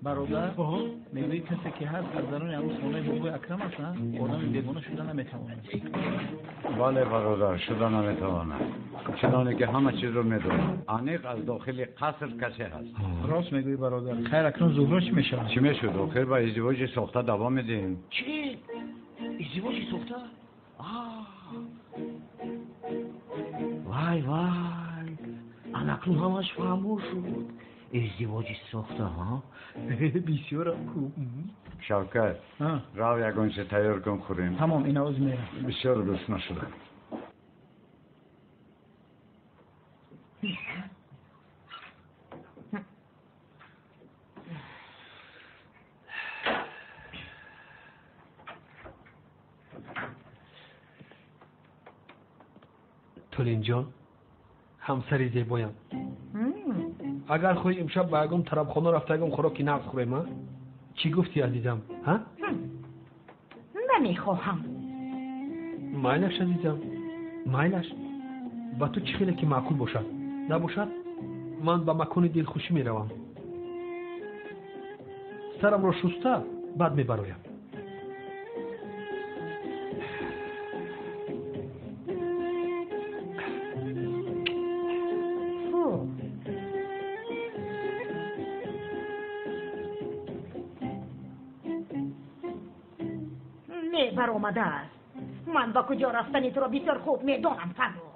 Бародар, мегӯӣ касе ки ҳаст аз даруни ҳамун хонаи бобои Акрам аст, одами бегона шуда наметавонад. Бале бародар, шуда наметавонад. Чуноне ки ҳама чизро медонад. Аниқ аз дохили қаср касе ҳаст. Рост мегӯӣ бародар. Хайр, акнун Зуҳро чӣ мешавад? Чӣ мешуд? Охир ба издивоҷи сохта давом медиҳем. Чӣ? Издивоҷи сохта? Вай вай, анакнун ҳамаш фаҳмо шуд. Издивоҷи сохта, ҳа? Бисёрам хуб. Шавкат, рав ягон чиз тайёр кун, хӯрем. Тамом, ин овоз мерам. Бисёр гурусна шудам. Толинҷон, ҳамсари зебоям. Агар хоҳӣ имшаб ба ягон тарабхона рафта ягон хӯроки нағз хӯрем, а? Чӣ гуфтӣ, азизам, ҳа? Намехоҳам. Майлаш, азизам, майлаш. Ба ту чӣ хеле ки маъқул бошад. Набошад, ман ба макони дилхушӣ меравам. Сарамро шуста, баъд мебароям. Баромадааст. Ман ба куҷо рафтани туро бисёр хуб медонам, Фаррух.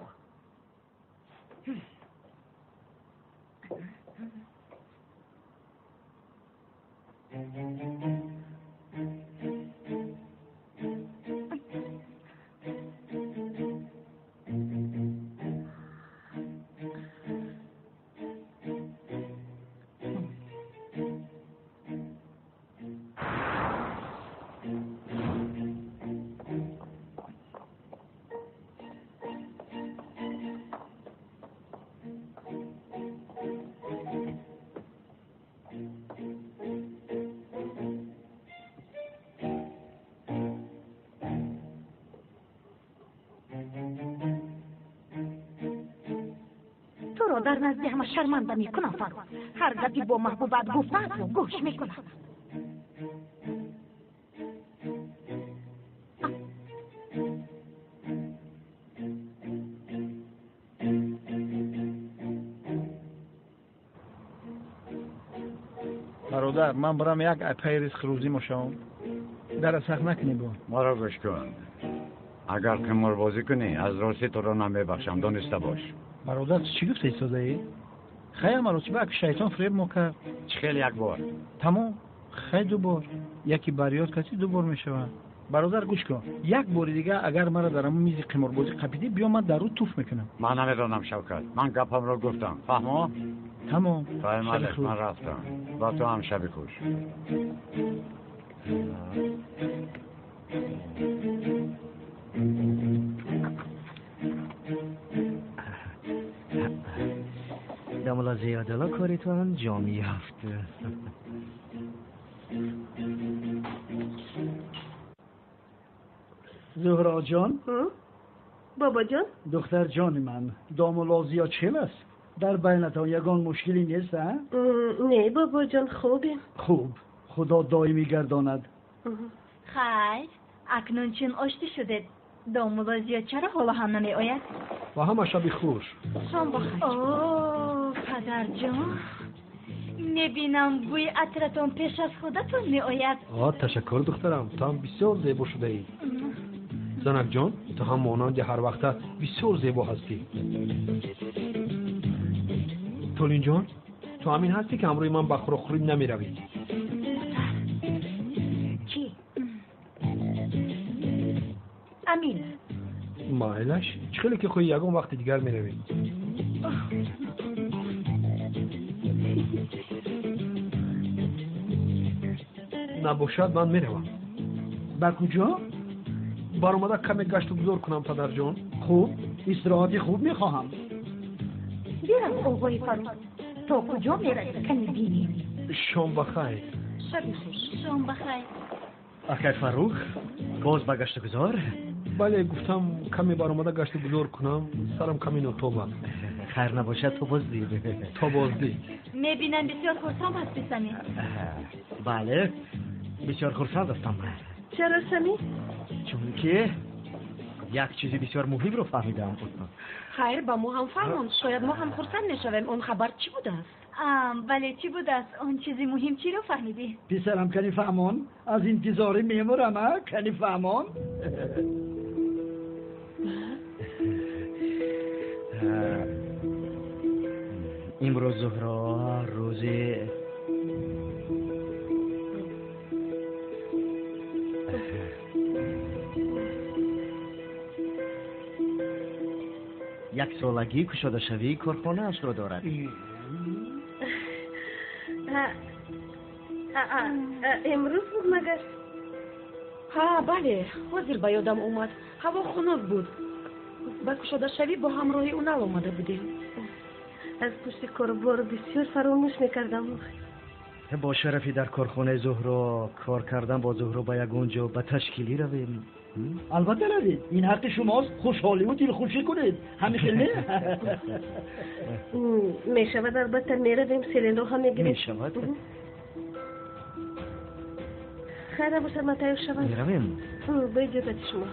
Туро дар назди ҳама шарманда мекунам, Фаррух. Ҳар гапи бо маҳбубат гуфтаатро гӯш мекунам. Бародар, ман барам як айпаи ризқи рӯзӣ мошавам. Дара сахт накунӣ бо. Маро гӯш кун. Агар қиморбозӣ кунӣ, аз ростӣ туро намебахшам, дониста бош. Бародар, ту чӣ гуфта истодаӣ? Хай, маротиба ак шайтон фиреб мо кард. Чӣ хел як бор? Тамом, хай ду бор. Яке барёд каси ду бор мешавад. Бародар, гӯш кун. Як бори дига агар маро дар ҳамон мизи қиморбозӣ қапидӣ, биё ман дар рӯ туф мекунам. Ман намедонам, Шавкат. Ман гапамро гуфтам. Фаҳмо? Тамом. Фаҳмалеш, ман рафтам. Ба ту ҳам шаби хуш. Дамла зиёдала коритон анҷом ёфт. Зуҳро ҷон? Бобоҷон? Духтар ҷони ман, домулло зиёд чел аст? Дар байнатон ягон мушкилӣ нест, а? Не, бобоҷон, хубем. Хуб, худо доимӣ гардонад. Хайр, акнун чун оштӣ шудед, домулло зиёд чаро ҳоло ҳам намеояд? Ва ҳама шаби хуш. Шом бахайр. О, падарҷон, мебинам бӯи атратон пеш аз худатон меояд. О, ташаккур, духтарам, ту ҳам бисёр зебо шудаӣ. Занакҷон, ту ҳам монанди ҳар вақта бисёр зебо ҳастӣ. Толинҷон, ту амин ҳастӣ ки ҳамроҳи ман ба хӯрокхӯрӣ намеравӣ? Чӣ? Амин. Майлаш, чӣ хеле ки хоҳӣ, ягон вақти дигар меравем. Набошад, ман меравам. Ба куҷо? Баромада каме гашту гузор кунам, падарҷон. Хуб, истироҳати хуб мехоҳам. Бирав, оғои Фаррух, то куҷо меравӣ, ками бинем. Шом бахайр. Шаби хуш. Шом бахайр. Акай Фаррух, боз ба гашту гузор? Бале, гуфтам каме баромада гашту гузор кунам, сарам каме нотоб аст. Хайр набошад, то боздид. То боздид. Мебинам бисёр хурсанд ҳастӣ, Самир. Бале, бисёр хурсанд ҳастам. Чаро, Самир? Чунки як чизи бисёр муҳимро фаҳмидам. Хайр, ба мо ҳам фаҳмон. Шояд мо ҳам хурсанд мешавем. Он хабар чӣ будааст? Бале, чӣ будааст? Он чизи муҳим чиро фаҳмидӣ? Писарам, кани фаҳмон. Аз интизорӣ мемурам, а? Кани фаҳмон. Имрӯз Зуҳро рӯзи яксолагии кушодашавии корхонаашро дорад. Имрӯз буд магар? Ҳа, бале, ҳозир ба ёдам омад. Ҳаво хунук буд. Ба кушодашавӣ бо ҳамроҳи Унал омада будем. Аз пушти корубору бисёр фаромӯш мекардам. Бо шарафи дар корхонаи Зуҳро кор кардан бо Зуҳро ба ягон ҷо ба ташкилӣ равем. Албатта равед, ин ҳаққи шумост. Хушҳоливу дилхушӣ кунед. Ҳамин хел не? Мешавад, албатта меравем, селенро ҳам мегирем. Мешавад. Хайр набошад, ман тайёр шавам. Меравем. Бо иҷозати шумо.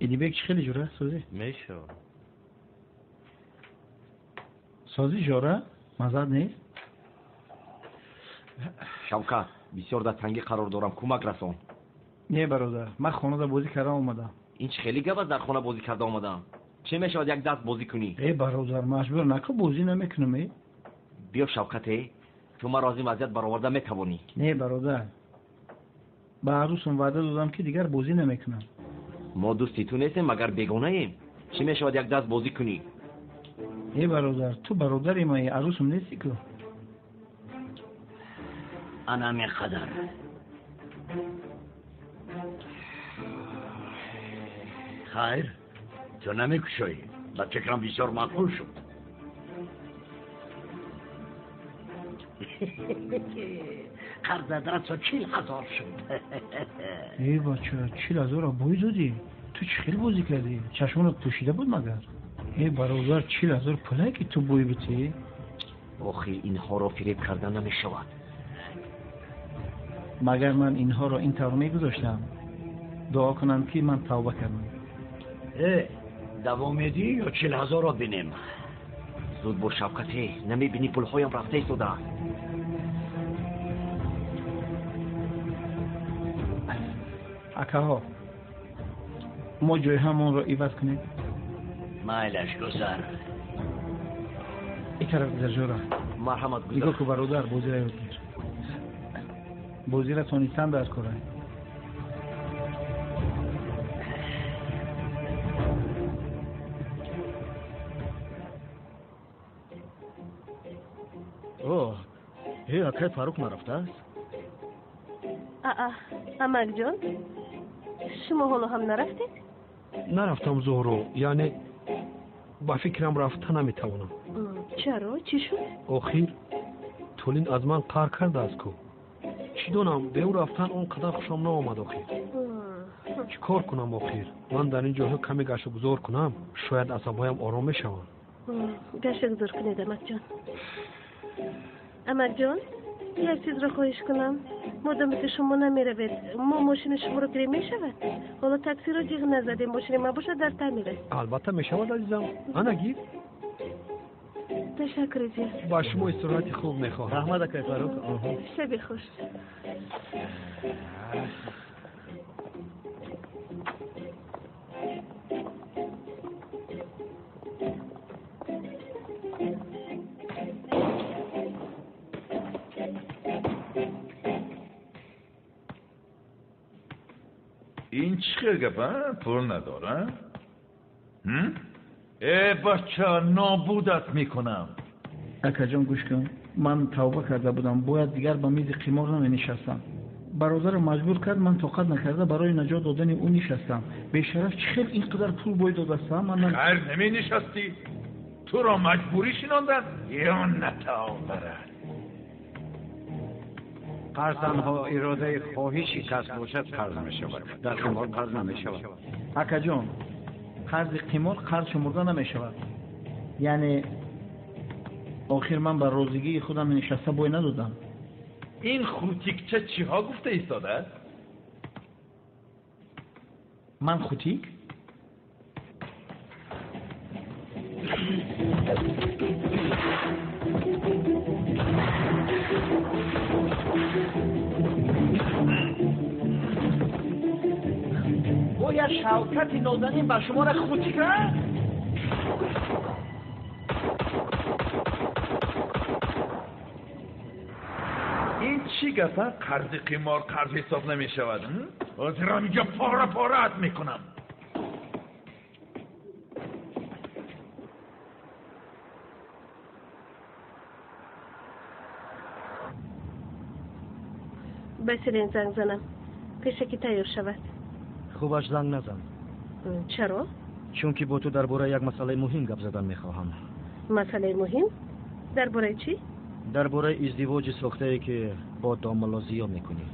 Идибек чӣ хеле ҷура созӣ? Мешавад. Созӣ жора? Маззат нест? Шавкат, бисёр дар тангӣ қарор дорам, кӯмак расон. Не бародар, ман хонада бозӣ карда омадам. Ин чӣ хеле гап аст, дар хона бозӣ карда омадам? Чӣ мешавад як даст бозӣ кунӣ? Э бародар, маҷбур накун, бозӣ намекунам. Э биё Шавкате, ту маро аз ин вазъият бароварда метавонӣ. Не бародар, ба арӯсам ваъда додам, ки дигар бозӣ намекунам. Мо дӯсти ту нестем, магар бегонаем? Чӣ мешавад як даст бозӣ кунӣ? Э бародар, ту бародари маи, арӯсам нестӣ ку. Ана ҳамин қадар. Хайр, ту намекушоӣ. Ба фикрам бисёр маъқул шуд. Қарзат расо 40 000 шуд. Э бача, 40 000-ро бой додӣ? Ту чӣ хел бозӣ кардӣ? Чашмонат пӯшида буд магар? Э бародар, 40 000 пулае ки ту бой битӣ? Охир инҳоро фиреб карда намешавад. Магар ман инҳоро ин тавр мегузоштам? Дуо кунанд, ки ман тавба кардам. Э, давом медиҳӣ ё 40 000-ро бинем? Зуд бош, Шавкате, намебинӣ пулҳоям рафта истодааст. Акаҳо, мо ҷойҳамонро иваз кунем. Майлаш, гузар. И тараф гузар, ҷора. Марҳамат, гузар. Нигоҳ ку бародар, бозира ёд гир. Бозира тонистан дар кора. О, э, акай Фарух нарафтааст? Аа, амакҷон, шумо ҳоло ҳам нарафтед? Нарафтам, Зуҳро, яъне ба фикрам рафта наметавонам. Чаро, чӣ шуд? Охир Тулин аз ман қаҳр кардааст ку. Чӣ донам, бе ӯ рафтан он қадар хушам наомад. Охир чӣ кор кунам? Охир ман дар ин ҷойҳо каме гаштугузор кунам, шояд асабҳоям ором мешаванд. Гаштугузор кунед, амакҷон. Амакҷон, як чизро хоҳиш кунам. Модоме ки шумо намеравед, мо мошини шуморо гирем, мешавад? Ҳоло таксиро ҷиғ назадем, мошини ман бошад дар таъмир аст. Албатта мешавад, азизам, ана гир. Ташаккури зиёд. Ба шумо истироҳати хуб мехоҳам. Раҳмат, акай Фарух. Шаби хуш. Ин чӣ хел гап, а? Пул надора? Э бача, нобудат мекунам. Акаҷон, гӯш кун, ман тавба карда будам, бояд дигар ба мизи қимор наменишастам. Бародарам маҷбур кард, ман тоқат накарда барои наҷот додани ӯ нишастам. Бешараф чӣ хел ин қадар пул бой додастам? Ман Хайр, наменишастӣ. Туро маҷбурӣ шинонданд ё натавонад? Қарз танҳо иродаи хоҳиши кас бошад қарз мешавад. Дар қимор қарз намешавад. Акаҷон, қарзи қимор қарз шумурда намешавад. Яъне охир ман ба розигии худам нишаста бой надодам. Ин хутикча чиҳо гуфта истодааст? Ман хутик? Бояд Шавкати нозанин ба шуморо хутик кард? Ин чӣ гапа? Қарзи қимор қарз ҳисоб намешавад. Ҳозирам инҷо пора пораат мекунам. Ба Селин занг занам, пешакӣ тайёр шавад. Хубаш занг назан. Чаро? Чунки бо ту дар бораи як масъалаи муҳим гап задан мехоҳам. Масъалаи муҳим? Дар бораи чӣ? Дар бораи издивоҷи сохтае, ки бо домулло Зиё мекунӣ.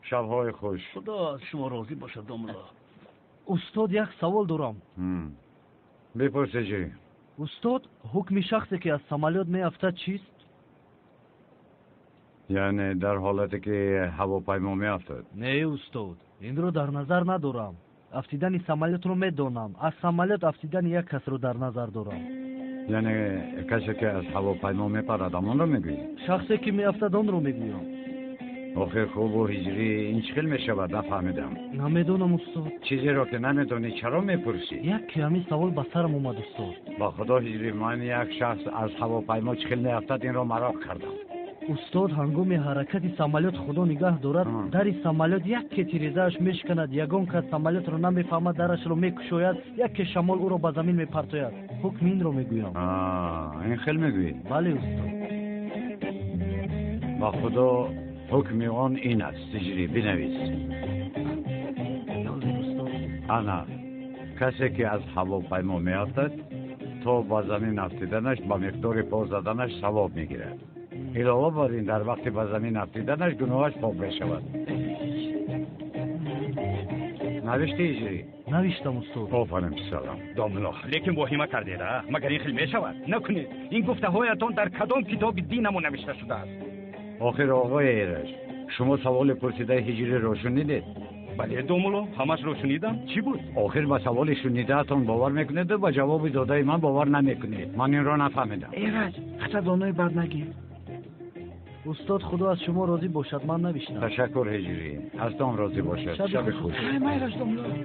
Шабҳои хуш. Худо аз шумо розӣ бошад, домулло. Устод, як савол дорам. Бипурсӣ чӣ? Устод, ҳукми шахсе, ки аз самолёт меафтад, чист? Яъне дар ҳолате ки ҳавопаймо меафтад? Не, устод, инро дар назар надорам. Афтидани самолётро медонам. Аз самолёт афтидани як касро дар назар дорам. Яъне касе, ки аз ҳавопаймо мепарад, ҳамонро мегӯӣ? Шахсе, ки меафтад, онро мегӯям. Охир хубу ҳиҷрӣ ин чӣ хел мешавад? Нафаҳмидам. Намедонам, устод. Чизеро ки намедонӣ чаро мепурсӣ? Як ки ҳамин савол ба сарам омад, устод. Ба худо ҳиҷрӣ, ман як шахс аз ҳавопаймо чӣ хел меафтад, инро мароқ кардам. Устод, ҳангоми ҳаракати самолёт худо нигаҳ дорад, дари самолёт яке тирезааш мешканад, ягон кас самолётро намефаҳмад, дарашро мекушояд, яке шамол ӯро ба замин мепартояд. Ҳукми инро мегӯям. Ин хел мегӯӣ? Бале, устод. Ба худо ҳукми он ин аст, ҳиҷрӣ, бинавис. Ана, касе ки аз ҳавопаймо меафтад, то ба замин афтиданаш ба миқдори по заданаш савоб мегирад. Илова бар ин, дар вақти ба замин афтиданаш гуноҳаш пок мешавад. Навишти ҳиҷрӣ? Навиштам, устод. Офарин, писарам. Домулло, лекин воҳима кардед, а? Магар ин хел мешавад? Накунед. Ин гуфтаҳоятон дар кадом китоби динамо навишта шудааст? Охир оғои Эраҷ, шумо саволи пурсидаи ҳиҷриро шунидед? Бале, домулло, ҳамашро шунидам. Чӣ буд? Охир ба саволи шунидаатон бовар мекунеду ба ҷавоби додаи ман бовар намекунед. Ман инро нафаҳмидам. Эраҷ, хата донои бад нагир. Устод, худо аз шумо розӣ бошад, ман навиштам. Ташаккур, ҳиҷрӣ, аз тон розӣ бошад. Шаби хуш.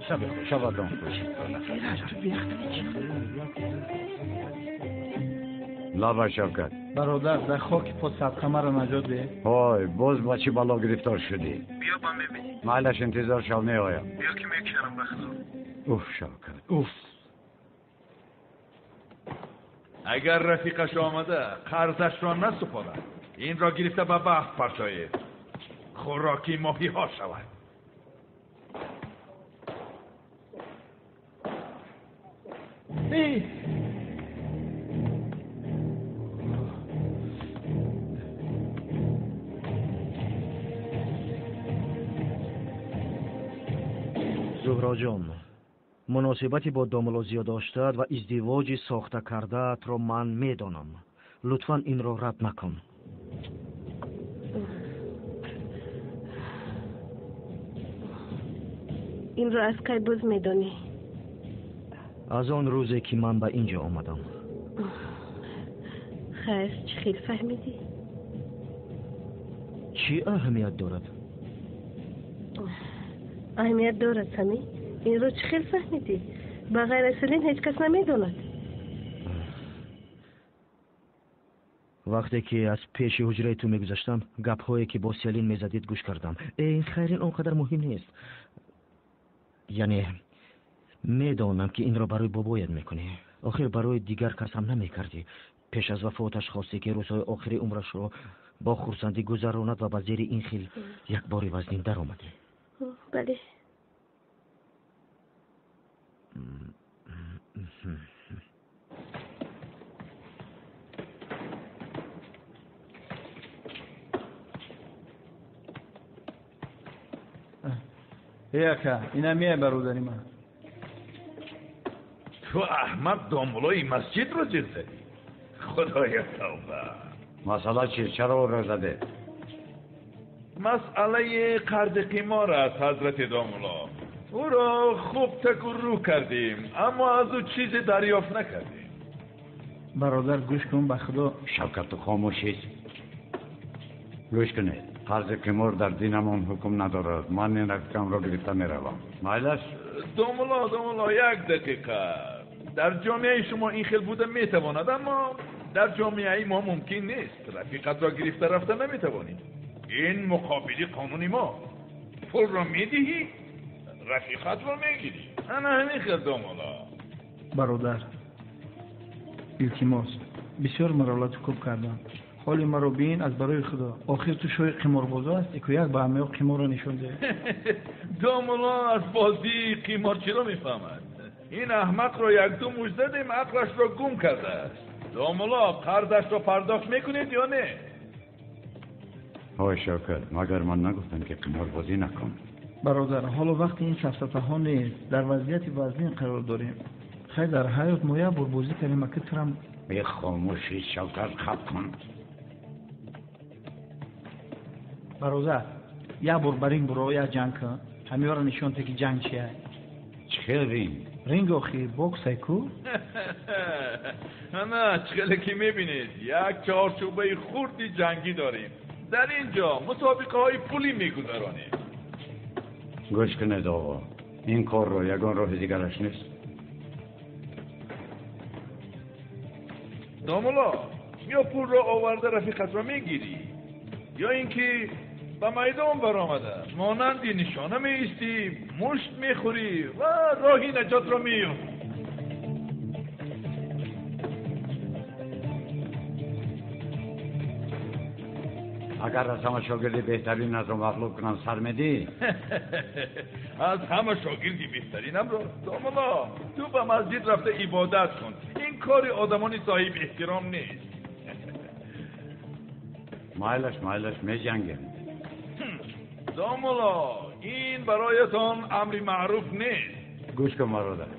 Шаби хуш. Шабатон хуш. Эраҷ, ту бехтарӣ чӣ? Лаба Шавкат. Бародар, дар хоки по садқа маро наҷот деҳ. Ҳой, боз ба чӣ бало гирифтор шудӣ? Биё ба мебинӣ. Майлаш, интизор шав, меоям. Биё ки мекушарам ба худо. Уф, Шавкат, уф. Агар рафиқаш омада қарзашро насупорад, инро гирифта ба баҳр партоед, хӯроки моҳиҳо шавад. Зуҳроҷон, муносибати бо домулло Зиё доштаат ва издивоҷи сохта кардаатро ман медонам. Лутфан инро рад накун. Инро аз кай боз медонӣ? Аз он рӯзе, ки ман ба ин ҷо омадам. Хайр, чӣ хел фаҳмидӣ? Чӣ аҳамият дорад? Аҳамият дорад, Самӣ. Инро чӣ хел фаҳмидӣ? Ба ғайр аз Селин ҳеҷ кас намедонад. Вақте ки аз пеши ҳуҷраи ту мегузаштам, гапҳое ки бо Селин мезадид гӯш кардам. Ин хайр, ин он қадар муҳим нест. Яъне медонам, ки инро барои бобоят мекунӣ. Охир барои дигар кас ҳам намекардӣ. Пеш аз вафоташ хостӣ, ки рӯзҳои охири умрашро бо хурсандӣ гузаронад ва ба зери ин хел як бори вазнин даромадӣ. Бале. Эй ака, ина меай бародари ман. Ту аҳмақ домулои масҷидро ҷиғ задӣ. Худоя тавба. Масъала чист? Чаро ӯро задед? Масъалаи қарзи қимор аст, ҳазрати домуло. Ӯро хуб таку рӯ кардем, аммо аз ӯ чизе дарёфт накардем. Бародар, гӯш кун, ба худо. Шавкат, ту хомӯшист. Гӯш кунед, қарзи қимор дар динамон ҳукм надорад. Ман ин рафиқамро гирифта меравам. Майлаш? Домуло, домуло, як дақиқа. Дар ҷомеаи шумо ин хел буда метавонад, аммо дар ҷомеаи мо мумкин нест. Рафиқатро гирифта рафта наметавонӣ. Ин муқобили қонуни мо. Пулро медиҳӣ, рафиқатро мегирӣ. Ана ҳамин хел, домуло. Бародар, илтимос, бисёр маро лату кӯб кардам. Ҳоли маро бин аз барои худо. Охир ту шоҳи қиморбозо ҳастӣ, ку як ба ҳамаё қиморро нишон деҳ. Домуло аз бозии қимор чиро мефаҳмад? Ин аҳмақро якду мушт задем, ақлашро гум кардааст. Домуло, қарзашро пардохт мекунед ё не? Ҳой Шавкат, магар ман нагуфтам, ки қиморбозӣ накун? Бародар, ҳоло вақти ин сафсатаҳо нест. Дар вазъияти вазнин қарор дорем. Хай, дар ҳаёт мо як бор бозӣ кардем, аки турам. Бехомӯшӣ, Шавкат, хаб кун. Бародар, як бор ба ринг буро, як ҷанг кун. Ҳамиёро нишон те, ки ҷанг чия. Чӣ хел ринг? Ринг охи, боксай ку? Ана, чӣ хеле ки мебинед, як чорчӯбаи хурди ҷангӣ дорем. Дар ин ҷо мусобиқаҳои пулӣ мегузаронем. Гӯш кунед, оғо, ин корро ягон роҳи дигараш нест? Домуло, ё пулро оварда рафиқатро мегирӣ, ё ин ки ба майдон баромада монанди нишона меистӣ, мушт мехӯрӣ ва роҳи наҷотро меёбӣ. Агар аз ҳама шогирди беҳтаринатро мағлуб кунам, сар медиҳӣ? Аз ҳама шогирди беҳтаринамро? Домуло, ту ба масҷид рафта ибодат кун. Ин кори одамони соҳиби эҳтиром нест. Майлаш, майлаш, меҷангем. Домуло, ин бароятон амри маъруф нест. Гӯш кун, бародар,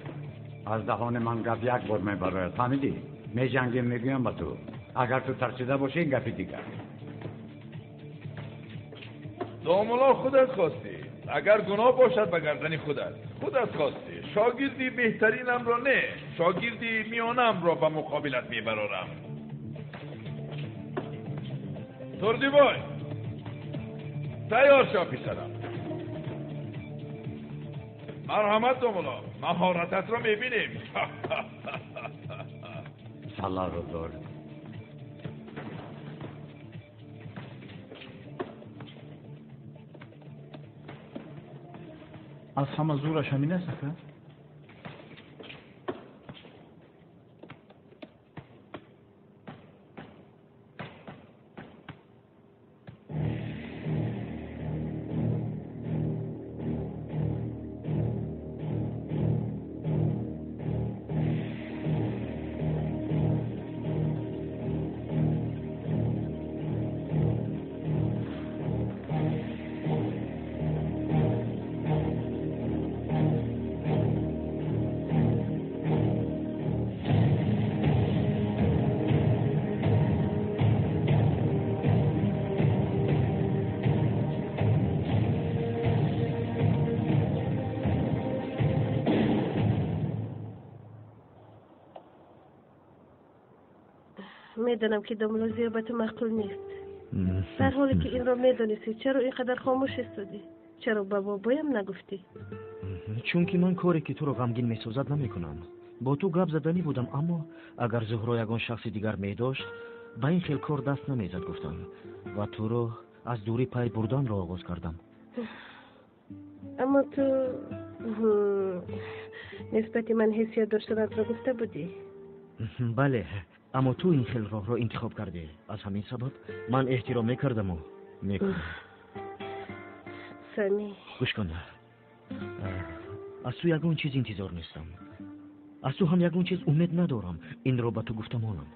аз даҳони ман гап як бор мебарояд, фаҳмидӣ? Меҷангем, мегӯям ба ту. Агар ту тарсида бошӣ, ин гапи дигар. Домуло, худат хостӣ. Агар гуноҳ бошад, ба гардани худат. Худат хостӣ. Шогирди беҳтаринамро не, шогирди миёнамро ба муқобилат мебарорам. Турдибой, тайёр шав, писарам. Марҳамат, домуло, маҳорататро мебинем. Саларо дор. Аз ҳама зӯраш ҳамин аст, ака? Медонам, ки домуло зиё ба ту маъқул нест. Дар ҳоле ки инро медонистӣ, чаро ин қадар хомӯш истодӣ? Чаро ба бобоям нагуфтӣ? Чунки ман коре, ки туро ғамгин месозад, намекунам. Бо ту гап заданӣ будам, аммо агар Зуҳро ягон шахси дигар медошт, ба ин хел кор даст намезад, гуфтам, ва туро аз дурӣ пай бурданро оғоз кардам. Аммо ту нисбати ман ҳиссиёт доштанатро гуфта будӣ. Бале. Аммо ту ин хел роҳро интихоб кардӣ. Аз ҳамин сабаб ман эҳтиром мекардаму мекунам. Сами, гӯш кун, аз ту ягон чиз интизор нестам, аз ту ҳам ягон чиз умед надорам. Инро ба ту гуфта монам.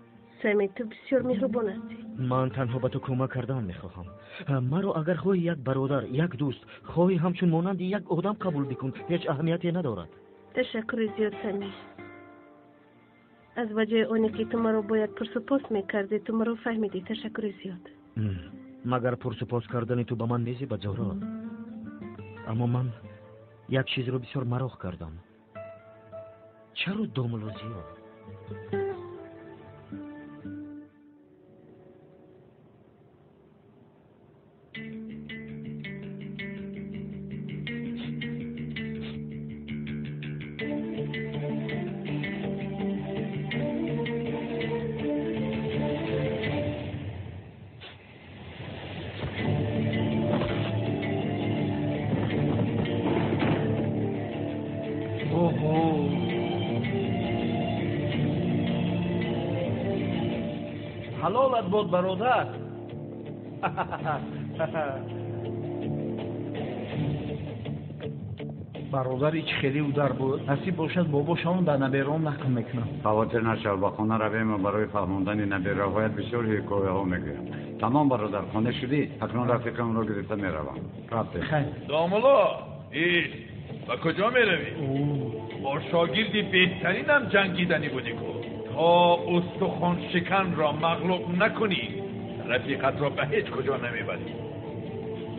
Сами, ту бисёр меҳрубон ҳастӣ. Ман танҳо ба ту кӯмак кардан мехоҳам. Маро агар хоҳӣ як бародар, як дӯст, хоҳӣ ҳамчун монанди як одам қабул бикун, ҳеҷ аҳамияте надорад. Ташаккури зиёд, Сами. Аз ба ҷои оне ки ту маро бояд пурсупос мекардӣ, ту маро фаҳмидӣ. Ташаккури зиёд. Магар пурсупос кардани ту ба ман мезебад, Зуҳро? Аммо ман як чизро бисёр мароқ кардам. Чаро домулло Зиё? Ҳалолат бод, бародар. Бародари чӣ хеле удар буд. Насиб бошад, бобошон ба набераом нақл мекунам. Хавотир нашав, ба хона равем ва барои фаҳмондани набераҳоят бисёр ҳикояҳо мегӯям. Тамом, бародар, хона шудӣ? Акнун рафиқамро гирифта меравам. Рафтем. Домулло, ист, ба куҷо меравӣ? Бо шогирди беҳтаринам ҷангиданӣ будӣ ку. То устухоншиканро мағлуб накунӣ, рафиқатро ба ҳеҷ куҷо намебарӣ.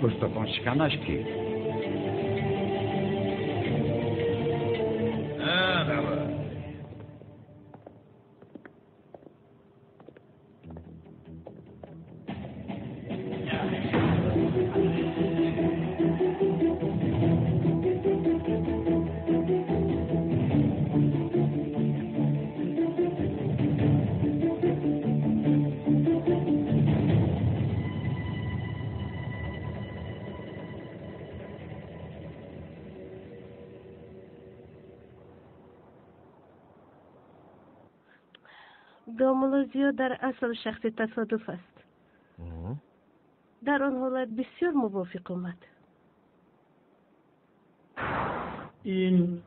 Устухоншиканаш кӣ? Домулло Зиё дар асл шахси тасодуф аст. Дар он ҳолат бисёр мувофиқ омад. Ин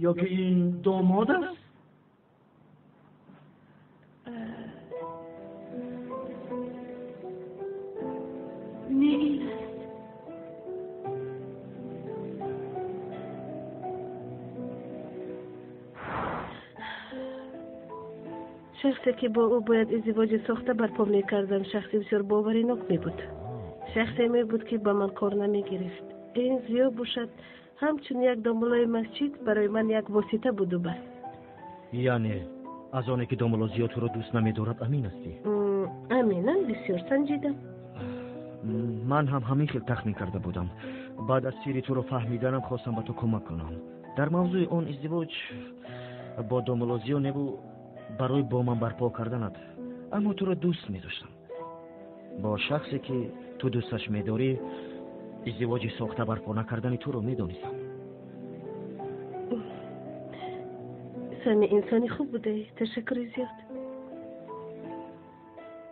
ё ки ин домод аст? Не, ин аст. Шахсе ки бо ӯ бояд издивоҷи сохта барпо мекардам, шахси бисёр боваринок мебуд. Шахсе мебуд, ки ба ман кор намегирифт. Ин Зиё бошад, ҳамчун як домуллои масҷид барои ман як восита буду бас. Яъне аз оне ки домулло Зиё туро дӯст намедорад, амин ҳастӣ? Аминам, бисёр санҷидам. Ман ҳам ҳамин хел тахмин карда будам. Баъд аз сирри туро фаҳмиданам хостам ба ту кӯмак кунам. Дар мавзӯи он издивоҷ бо домулло Зиё небу барои бо ман барпо карданат, аммо туро дӯст медоштам. Бо шахсе ки ту дӯсташ медорӣ, издивоҷи сохта барпо накардани туро медонистам. Сами, инсони хуб будаӣ. Ташаккури зиёд.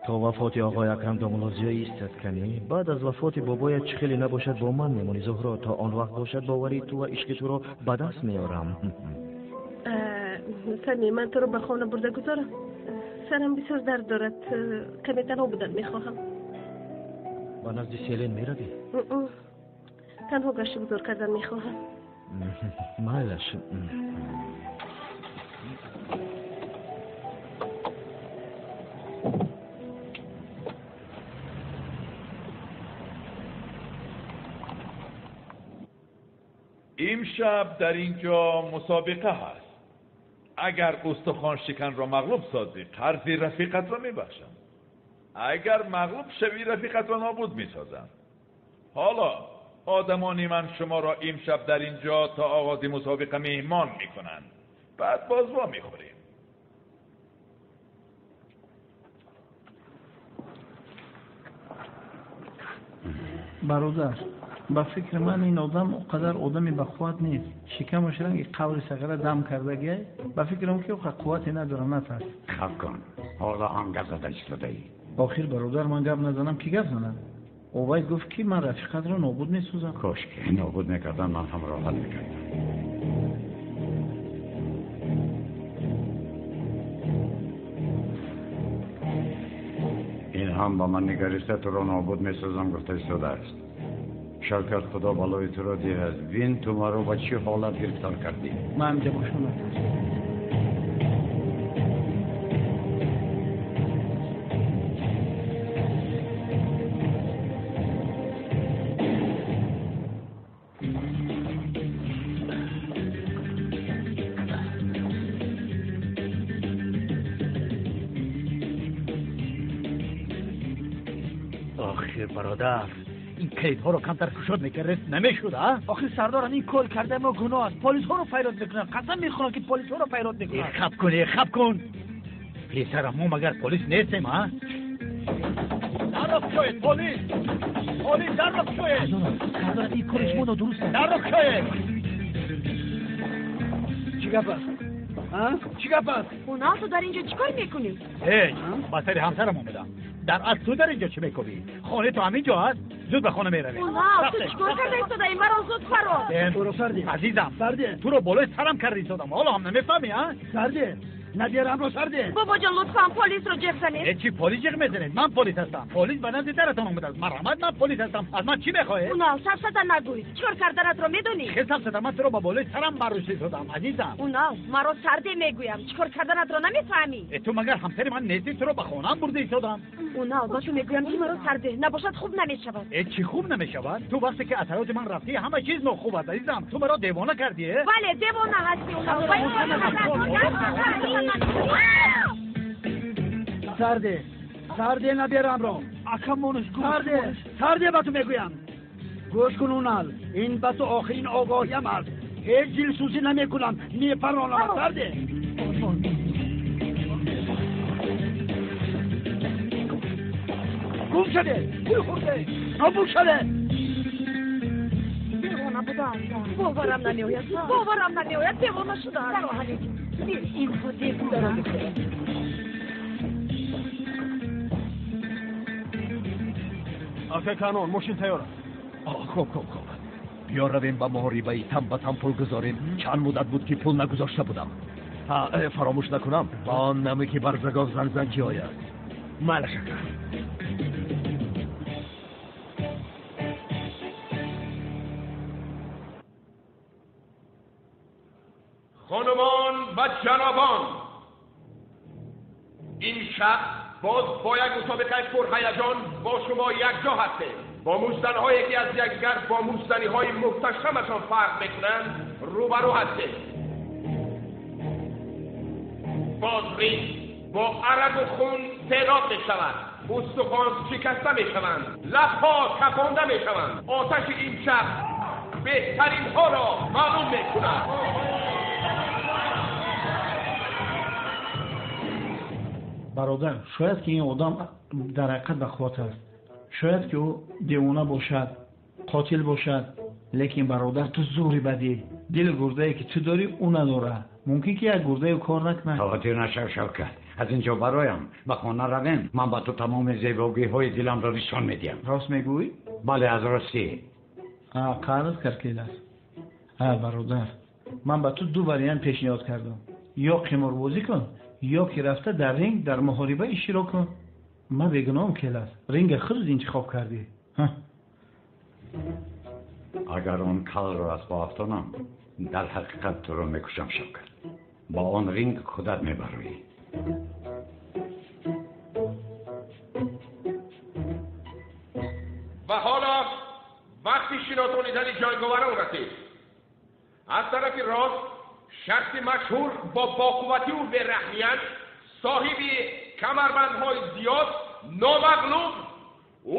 То вафоти оғои Акрам домулло Зиё истад ками. Баъд аз вафоти бобоят чӣ хеле набошад бо ман мемонӣ, Зуҳро. То он вақт бошад боварии ту ва ишқи туро ба даст меорам. Сами, ман туро ба хона бурда гузорам. Сарам бисёр дард дорад. Каме танҳо будан мехоҳам. Ба назди Селен меравӣ? Танҳо гашту гузор кардан мехоҳам. Майлаш. Имшаб дар ин ҷо мусобиқа ҳаст. Агар устухоншиканро мағлуб созӣ, қарзи рафиқатро мебахшам. Агар мағлуб шавӣ, рафиқатро нобуд месозам. Ҳоло одамони ман шуморо имшаб дар ин ҷо то оғози мусобиқа меҳмон мекунанд. Баъд боз во мехӯрем. Бародар, Ба фикри ман ин одам он қадар одами бақувват нест. Шикамаш ранги қаври сағира дам кардагиай. Ба фикрам ки оқа қуввате надорам, натарс. Хаб кун, ҳоло ҳам гап зада истодаӣ. Охир бародар, ман гап назанам, ки гап занам? Овай гуфт ки ман рафиқатро нобуд месозам. Кош ки нобуд мекардам, ман ҳам роҳат мекардам. Ин ҳам ба ман нигариста туро нобуд месозам гуфта истодааст. Шавкат, худо балои туро диҳад. Бин ту маро ба чӣ ҳолат гирифтор кардӣ. Ман ҳамҷа бошам, натарс. Охир бародар, ин калидҳоро камтар кушод мекардед, намешуд, а? Охир сардорам, ин кор кардаи мо гуноҳ аст. Полисҳоро файрод мекунанд. Қасам мехӯрам ки полисҳоро файрод мекунанд. Хаб кун, хаб кун. Писарам, мо магар полис нестем, а? Дарро кушоед, полис! Полис, дарро кушоед! Сардорам, ин кори шумо нодуруст аст. Дарро кушоед! Чӣ гап аст? Чӣ гап аст? Унал, ту дар инҷо чӣ кор мекунӣ? Ҳеҷ, ба сари ҳамсарам омадам. Дар асл ту дар инҷо чӣ мекобӣ? Хонаи ту ҳамин ҷо аст? Зуд ба хона меравем. Унал, ту чӣ кор карда истодаӣ? Маро зуд фаро. Азизам, туро болои сарам карда истодам. Ҳоло ҳам намефаҳмӣ, а? Сарде, наберамро сарде. Бобоҷон, лутфан полисро ҷеғ занед. Чӣ полис ҷеғ мезанед? Ман полис ҳастам. Полис ба назди даратон омадааст. Марҳамат, ман полис ҳастам. Аз ман чӣ мехоҳед? Унал, сафсата нагӯй. Чӣ кор карданатро медонӣ? Хел сафсата, ман туро ба болои сарам баррӯшта истодам, азизам. Унал, маро сарде мегӯям. Чӣ кор карданатро намефаҳмӣ? Ту магар ҳамсари ман нестӣ? Туро ба хонаам бурда истодам. Унал, ба ту мегӯям ки маро сарде. Набошад хуб намешавад. Чӣ хуб намешавад? Ту вақте ки аз ҳаёти ман рафтӣ, ҳама чиз нохуб аст, азизам. Ту маро девона кардӣ. Бале, девона ҳастӣ, Унал. Сарде, сарде наберамро. Акамонаш гӯш. Сарде, сарде ба ту мегӯям. Гӯш кун, Унал, ин ба ту охирин огоҳиям аст. Ҳеҷ дилсӯзӣ намекунам, мепаронам. Сарде. Гум шуде, пул хӯрде, нобуд шуде. Девона будааст. Боварам намеояд, боварам намеояд, девона шудааст. Ин худ девона. Ака Канон, мошин тайёр аст. Хуб, хуб, хуб. Биё равем ба муҳорибаи тан ба тан пул гузорем. Чанд муддат буд ки пул нагузошта будам. Фаромӯш накунам, ба он наме ки барзагов занг зан ки ояд. Майлаш, ака. خانمان و جنابان، این شب باز با یک مسابقه پرهیجان با شما یکجا هستیم. با موشزنهایی که از یکدیگر با موشزنی‌های محتشمشان فرق میکنند روبرو هستیم. باز رینگ با عرق و خون سیراب میشود، استخوان شکسته میشوند، لبها کفانده میشوند. آتش این شب بهترین ها را معلوم میکند. Бародар, шояд ки ин одам дар ҳақиқат бақувват аст, шояд ки ӯ девона бошад, қотил бошад, лекин бародар, ту зӯри бадӣ. Дили гурдае ки ту дорӣ, ӯ надорад. Мумкин ки як гурдае кор накунад. Хавотир нашав, Шавкат. Аз инҷо бароям ба хона равем, ман ба ту тамоми зебогиҳои диламро нишон медиҳам. Рост мегӯӣ? Бале, аз ростӣ. Қарз каркелас. Бародар, ман ба ту ду вариант пешниҳод кардам. Ё қиморбозӣ кун, ё ки рафта дар ринг дар муҳориба иштирок кун. Ман бегуноҳам, келас. Ринга худат интихоб кардӣ. Агар он калро аз по афтонам, дар ҳақиқат туро мекушам, Шавкат. Ба он ринг худат мебароӣ. Ва ҳоло вақти шиносонидани ҷанговарон расид. Аз тарафи рост шахси машҳур бо боқуввативу бераҳмият, соҳиби камарбандҳои зиёд, номағлуб,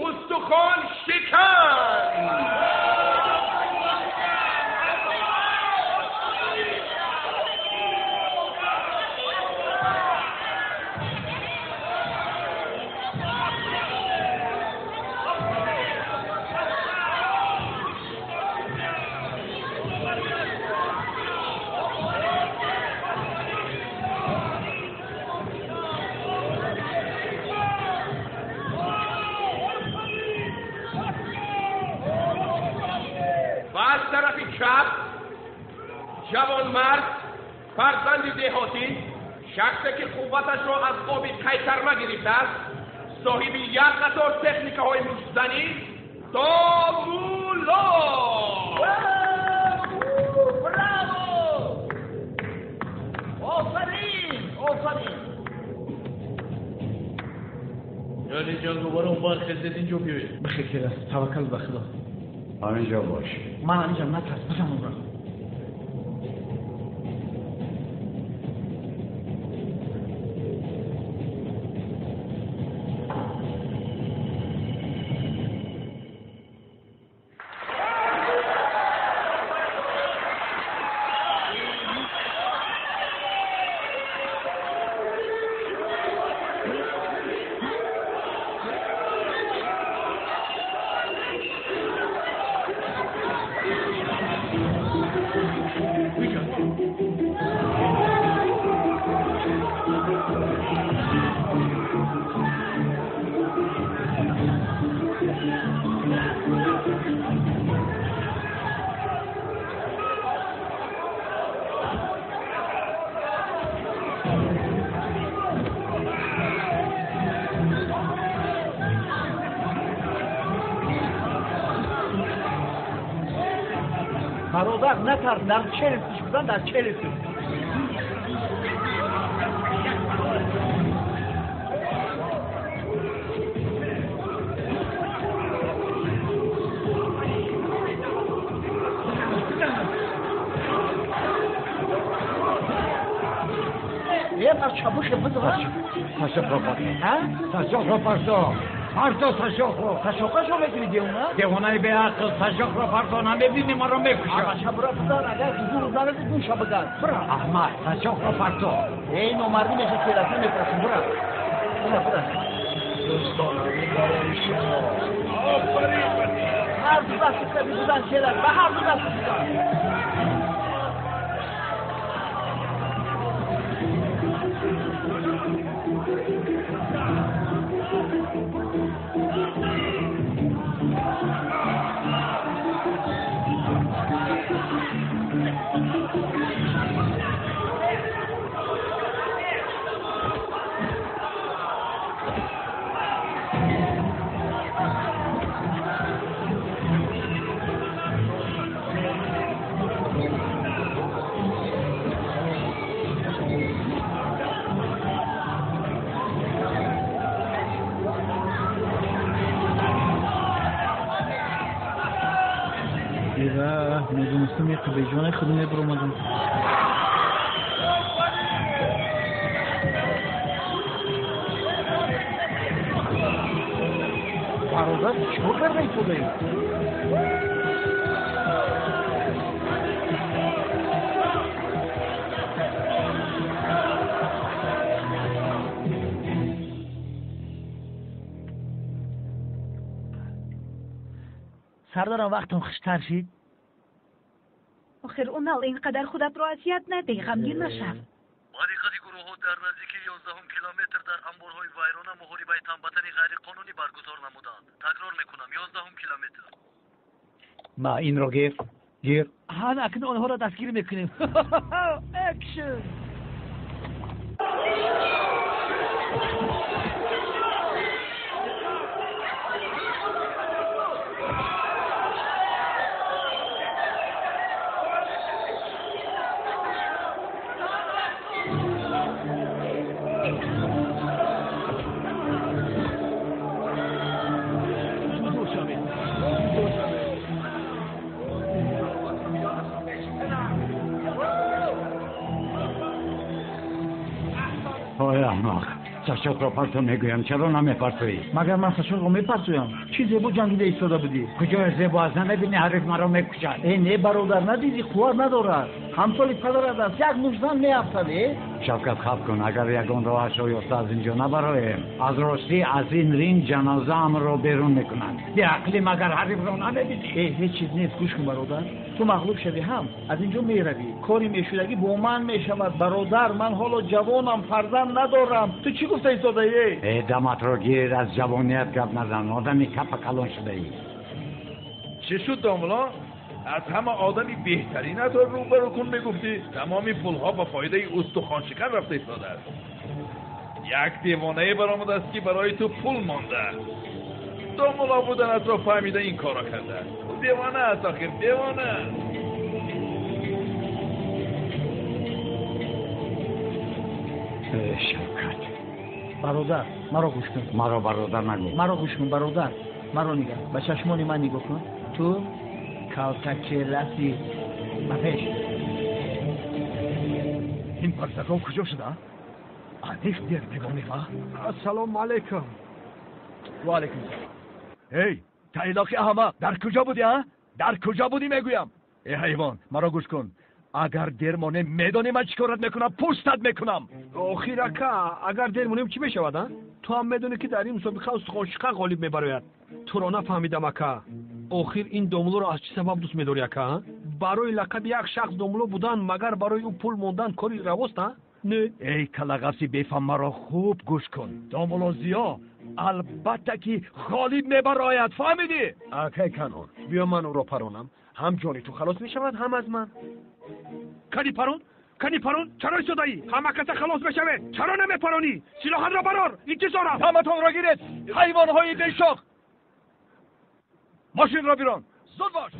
устухон шикан. Ва аз тарафи чап ҷавонмард, фарзанди деҳотӣ, шахсе ки қувваташро аз оби қайтарма гирифтааст, соҳиби як қатор техникаҳои муштзанӣ, Домулло. Браво! Офарин, офарин! Яъне ҷанговарон бархезед, инҷо биёед. Бихел келас, таваккал ба Худо. Ҳаминҷо бош. Ман ҳаминҷам, натарс, бизан онро. Бародар, натарс, дар челюстиш бизан, дар челюстиш. Е, чабуше бизан. Сашоқро парто. Сашоқро парто. Парто сашоқро. Сашоқашо мекунӣ, девона? Девонаи беақл, сашоқро парто, намебинӣ маро мекушад. Бача, бура, бизан, агар зур нараси, гӯша бизан. Бура. Аҳмад, сашоқро парто. Эй, номардӣ меша, келаса мепурсим, бура. Бура, бура. Дӯстонами барои шумо. Офарин, ҳар ду дасти қаби бизан, келас, ба ҳар ду дасти бизан. Медонистам, як беҷонаи худ мебуромадам. Бародар, чӣ кор карда истодаӣ? Сардарам, вақтон хуштар шид. Охир, Унал, ин қадар худатро азият надеҳ, ғамгин нашав. Ба диққати гурӯҳҳо, дар наздикии 11 километр дар анборҳои вайрона муҳорибаи танбатани ғайриқонунӣ баргузор намуданд. Такрор мекунам, 11 километр. Ма инро гир, гир. Ҳан, акнун онҳоро дастгир мекунем. Экшн! Ой, аҳмақ, сашоқро парто мегӯям, чаро намепартоӣ? Магар ман сашоқро мепартоям? Чӣ зебо ҷангида истода будӣ. Куҷоя зебо аст? Намебинӣ, ҳариф маро мекушад. Э, не, бародар, надидӣ, қувват надорад. Ҳамсоли падарат аст, як муштзан меафтад, э? Шавкат, хаб кун, агар ягон роҳашро ёфта аз инҷо набароем, аз ростӣ аз ин ринг ҷанозаамро берун мекунанд. Беақлӣ, магар ҳарифро намебинӣ? Э, ҳеҷ чиз нест, гӯш кун, бародар, ту мағлуб шавӣ ҳам аз инҷо меравӣ. Кори мешудагӣ бо ман мешавад, бародар, ман ҳоло ҷавонам, фарзанд надорам. Ту чӣ гуфта истодаӣ? Э, даматро гир, аз ҷавоният гап назан, одами капа калон шудаӣ. Чӣ шуд, домулло? Аз ҳама одами беҳтаринатро рӯбарӯ кун мегуфтӣ. Тамоми пулҳо ба фоидаи устухоншикан рафта истодааст. Як девонае баромадааст, ки барои ту пул монда. Домулло буданатро фаҳмида ин корро кардааст. Ӯ девона аст, охир девона. Шавкат, бародар, маро гӯш кун. Маро бародар нагӯ. Маро гӯш кун, бародар. Маро нигар, ба чашмони ман нигоҳ кун. Ту калтакеласи ба пеш. Ин барзагов куҷо шуда? Аниқ дер мемонем, а? Ассалому алайкум. Ва алайкум салом. Эй, тайлоқи аҳмақ, дар куҷо будӣ, а? Дар куҷо будӣ мегӯям? Эй ҳайвон, маро гӯш кун. Агар дер монем, медонӣ ман чӣ корат мекунам? Пӯстат мекунам. Охир ака, агар дер монем чӣ мешавад, а? Ту ҳам медонӣ, ки дар ин мусобиқа устухоншикан ғолиб мебарояд. Туро нафаҳмидам, ака. Охир ин домуллоро аз чӣ сабаб дӯст медорӣ, ака? Барои лақаби як шахс домулло будан, магар барои ӯ пул мондан кори равост, а? Не. Эй калагафси бефаҳм, маро хуб гӯш кун. Домулло Зиё албатта ки ғолиб мебарояд, фаҳмидӣ? Акай Канон, биё ман ӯро паронам. Ҳам ҷони ту халос мешавад, ҳам аз ман. Кани парон? Кани парон? Чаро истодаӣ? Ҳама каса халос мешавед. Чаро намепаронӣ? Силоҳатро барор, интизорам. Ҳаматонро гиред, ҳайвонҳои бешох. Мошинро бирон, зуд бош.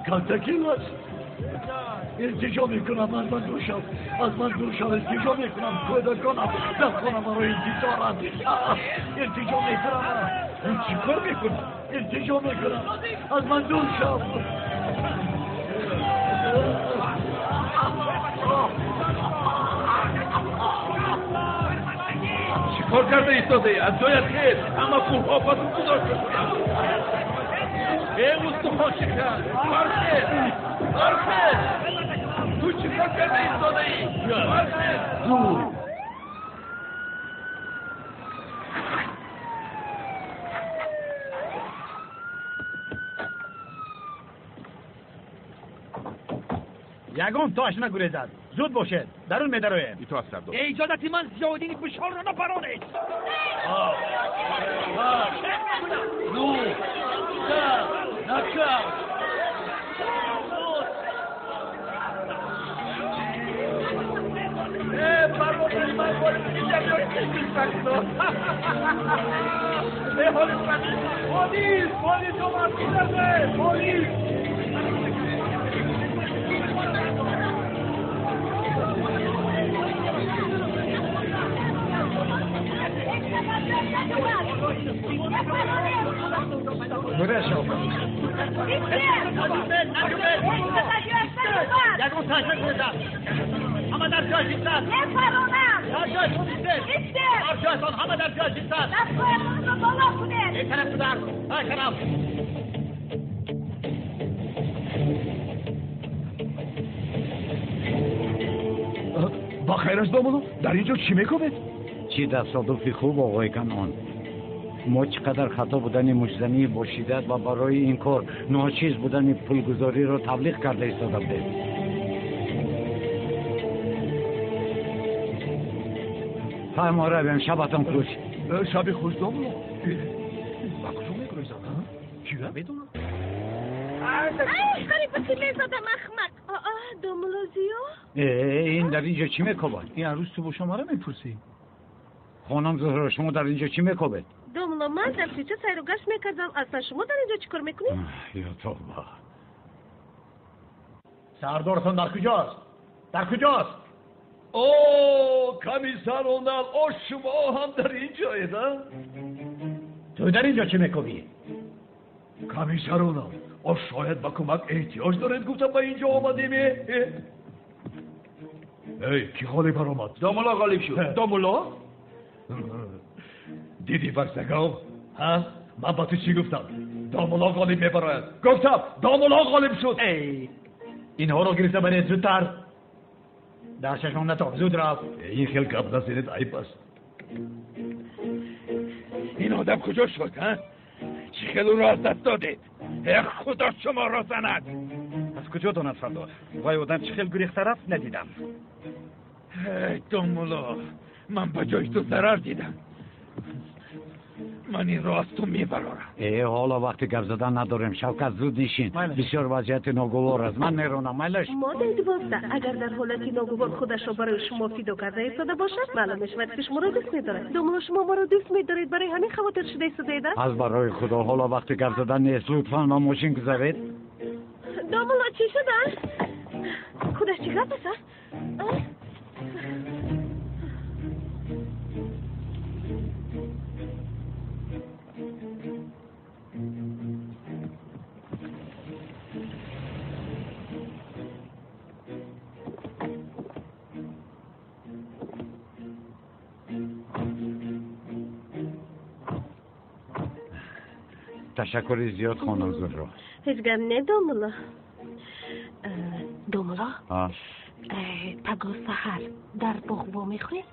Калтакилас, илтиҷо мекунам, аз ман дур шав, аз ман дур шав, илтиҷо мекунам, кӯдаконам дар хона маро интизоранд. Илтиҷо мекунам, чӣ кор мекунам? Илтиҷо мекунам, аз ман дур шав. Чӣ кор карда истодаӣ? Аз ҷоят хез, ҳама пулҳо ба ту гузошта шуданд. Эй устухоншикан, бархез, бархез! Ту чӣ кор карда истодаӣ? Бархез! Дур! Ягон тош нагурезад. Зуд бошед, дарун медароем. Итоат сардор. Иҷозати ман Зиёддини Бушорро напаронед. 9, 10, нокаут! Бародари ман полис, полис омад, полис! ҳама дар ҷой истад. Мепаронам. Дар ҷойтон истед. Истед. Дар ҷойтон, ҳама дар ҷой истад. Дастҳоятонро боло кунед. Ин тараф гузар, ай тараф. Ба хайр аст, домулло? Дар ин ҷо чӣ мекунед? Чӣ тасодуфи хуб, оғои Канон. Мо чӣ қадар хато будани муштзании бо шиддат ва барои ин кор ночиз будани пулгузориро таблиғ карда истода будем. Хай, мо равем, шабатон хуш. Шаби хуш, домулло. Ба куҷо мегурезанд, кӣ медонад? Ай, қариб ки мезадам, ахмақ. Домулло Зиё? Ин дар ин ҷо чӣ мекобад? Ин арӯз ту боша мара мепурсӣ? Хонум Зуҳро, шумо дар ин ҷо чӣ мекобед? Домулло, ман дар кӯча сайру гашт мекардам. Аслан шумо дар ин ҷо чӣ кор мекунед? Ё тавба! Сардортон дар куҷост? Дар куҷост? О, комиссар Онал, о, шумо ҳам дар ин ҷоед, а? Ту дар ин ҷо чӣ мекобӣ? Комиссар Онал, о, шояд ба кӯмак эҳтиёҷ доред, гуфтам ба ин ҷо омадем. Эй, кӣ ғолиб баромад? Домулло ғолиб шуд. Домулло? Дидӣ, барсагов, ҳа? Ман ба ту чӣ гуфтам? Домулло ғолиб мебарояд. Гуфтам, домулло ғолиб шуд. Эй, инҳоро гирифта баред зудтар. Дар чашмам натоб, зуд рафт. Ин хел гап назанед, айб аст. Ин одам куҷо шуд, ҳа? Чӣ хел ӯро аз даст додед? Э, худо шуморо занад! Аз куҷо донад, сардор? Вай одам чӣ хел гурехта рафт, надидам. Эй, домулло, ман ба ҷои ту зарар дидам. Ман инро аз ту мебарорам. Э, ҳоло вақти гап задан надорем. Шавкат, зуд нишин. Бисёр вазъияти ногувор аст. Ман меронам, майлаш? Моддаи 12. Агар дар ҳолати ногувор худашро барои шумо фидо карда истода бошад, маълум мешавад, ки шуморо дӯст медорад. Домулло, шумо маро дӯст медоред, барои ҳамин хавотир шуда истодаед? Аз барои худо, ҳоло вақти гап задан нест. Лутфан ба мошин гузаред. Домулло, чӣ шуда? Худаш чӣ гап аст? Ташаккури зиёд, хонум Зуҳро. Ҳеҷ гап не, домулло. Домулло, пагоҳ саҳар дар боғ вомехӯрем?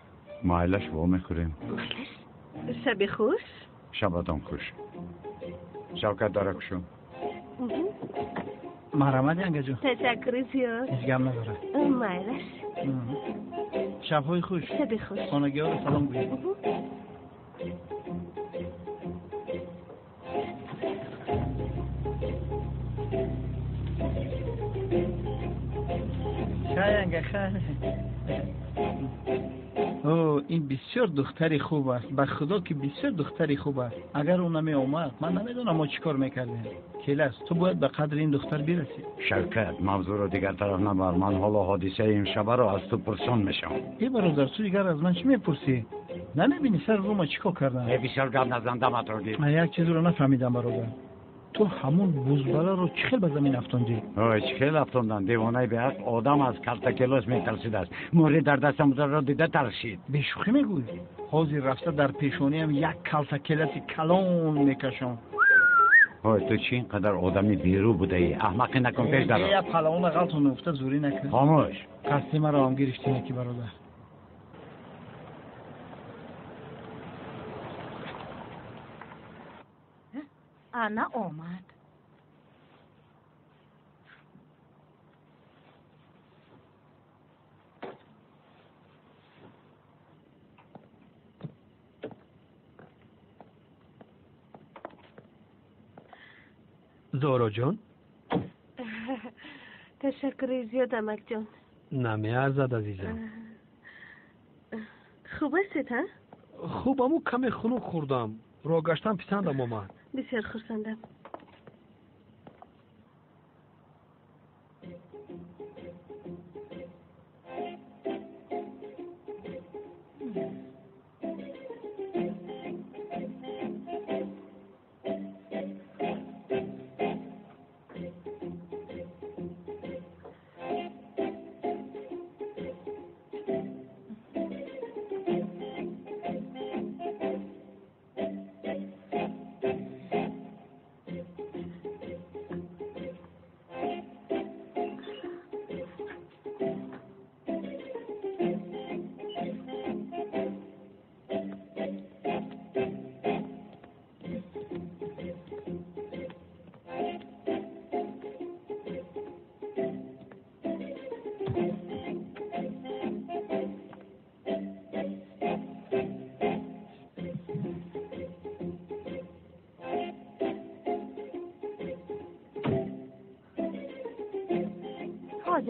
Майлаш, вомехӯрем. Майлаш. Шаби хуш. Шабатон хуш. Шавкат, дара кушо. Марҳамат, янгаҷон. Ташаккури зиёд. Ҳеҷ гап надорад. Майлаш. Шабҳои хуш. Шаби хуш. Хонагиҳоро салом гӯед. О, ин бисёр духтари хуб аст. Ба худо ки бисёр духтари хуб аст. Агар ӯ намеомад, ман намедонам мо чӣ кор мекардем. Келас, ту бояд ба қадри ин духтар бирасӣ. Шавкат, мавзӯъро дигар тараф набар. Ман ҳоло ҳодисаи имшабаро аз ту пурсон мешавам. Э, бародар, ту дигар аз ман чӣ мепурсӣ? Намебинӣ сари рӯ ма чӣ кор кардам? Э, бисёр гап назан, даматро гир. Ман як чизро нафаҳмидам, бародар. Ту ҳамун бузбаларо чӣ хел ба замин афтондӣ? Ой, чӣ хел афтондан? Девонаи беақл одам аз калтакелос метарсидааст. Мӯри дар дастам бударо дида тарсид. Бешӯхӣ мегӯӣ? Ҳозир рафта дар пешониам як калтакеласи калон мекашам. Ой, ту чӣ ин қадар одами берӯ будаӣ? Аҳмақӣ накун, пеш даро. Я палавона ғалтон уфта, зурӣ накун. Хомӯш. Қасди маро ҳам гирифтӣ неки, бародар. Ана омад. Зораҷон? Ташаккури зиёд, амакҷон. Намеарзад, азизам. Хуб ҳастед, ҳа? Хуб, аммо каме хунук хӯрдам. Роҳ гаштан писандам омад. Бисёр хурсандам.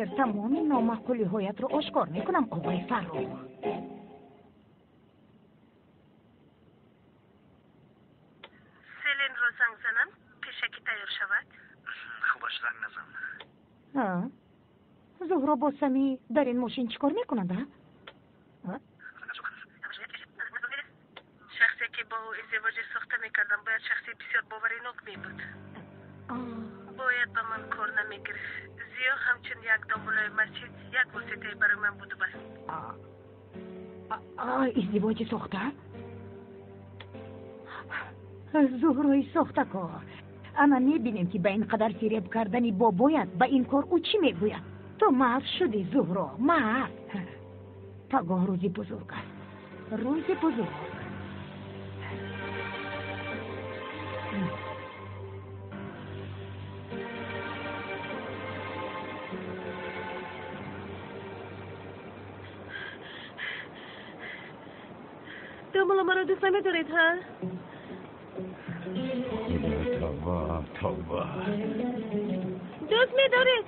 Ҳозир тамоми номаъқулиҳоятро ошкор мекунам, оғои Фаррух. Селенро занг занам, пешакӣ тайёр шавад? Хубаш, занг назан. Зуҳро бо Самӣ дар ин мошин чӣ кор мекунад, а? Шахсе ки бо ӯ издивоҷи сохта мекардам, бояд шахси бисёр боваринок мебуд. Бояд ба ман кор намегирифт. Зиё ҳамчун як домулои масҷид як воситае барои ман буду бас. Издивоҷи сохта? Зуҳрои сохтакор. Ана мебинем, ки ба ин қадар фиреб кардани бобоят ба ин кор ӯ чӣ мегӯяд? Ту маҳв шудӣ, Зуҳро, маҳв. Пагоҳ рӯзи бузург аст. Рӯзи бузург. Домулло, маро дӯст намедоред, ҳа? Тавба, тавба. Дӯст медоред?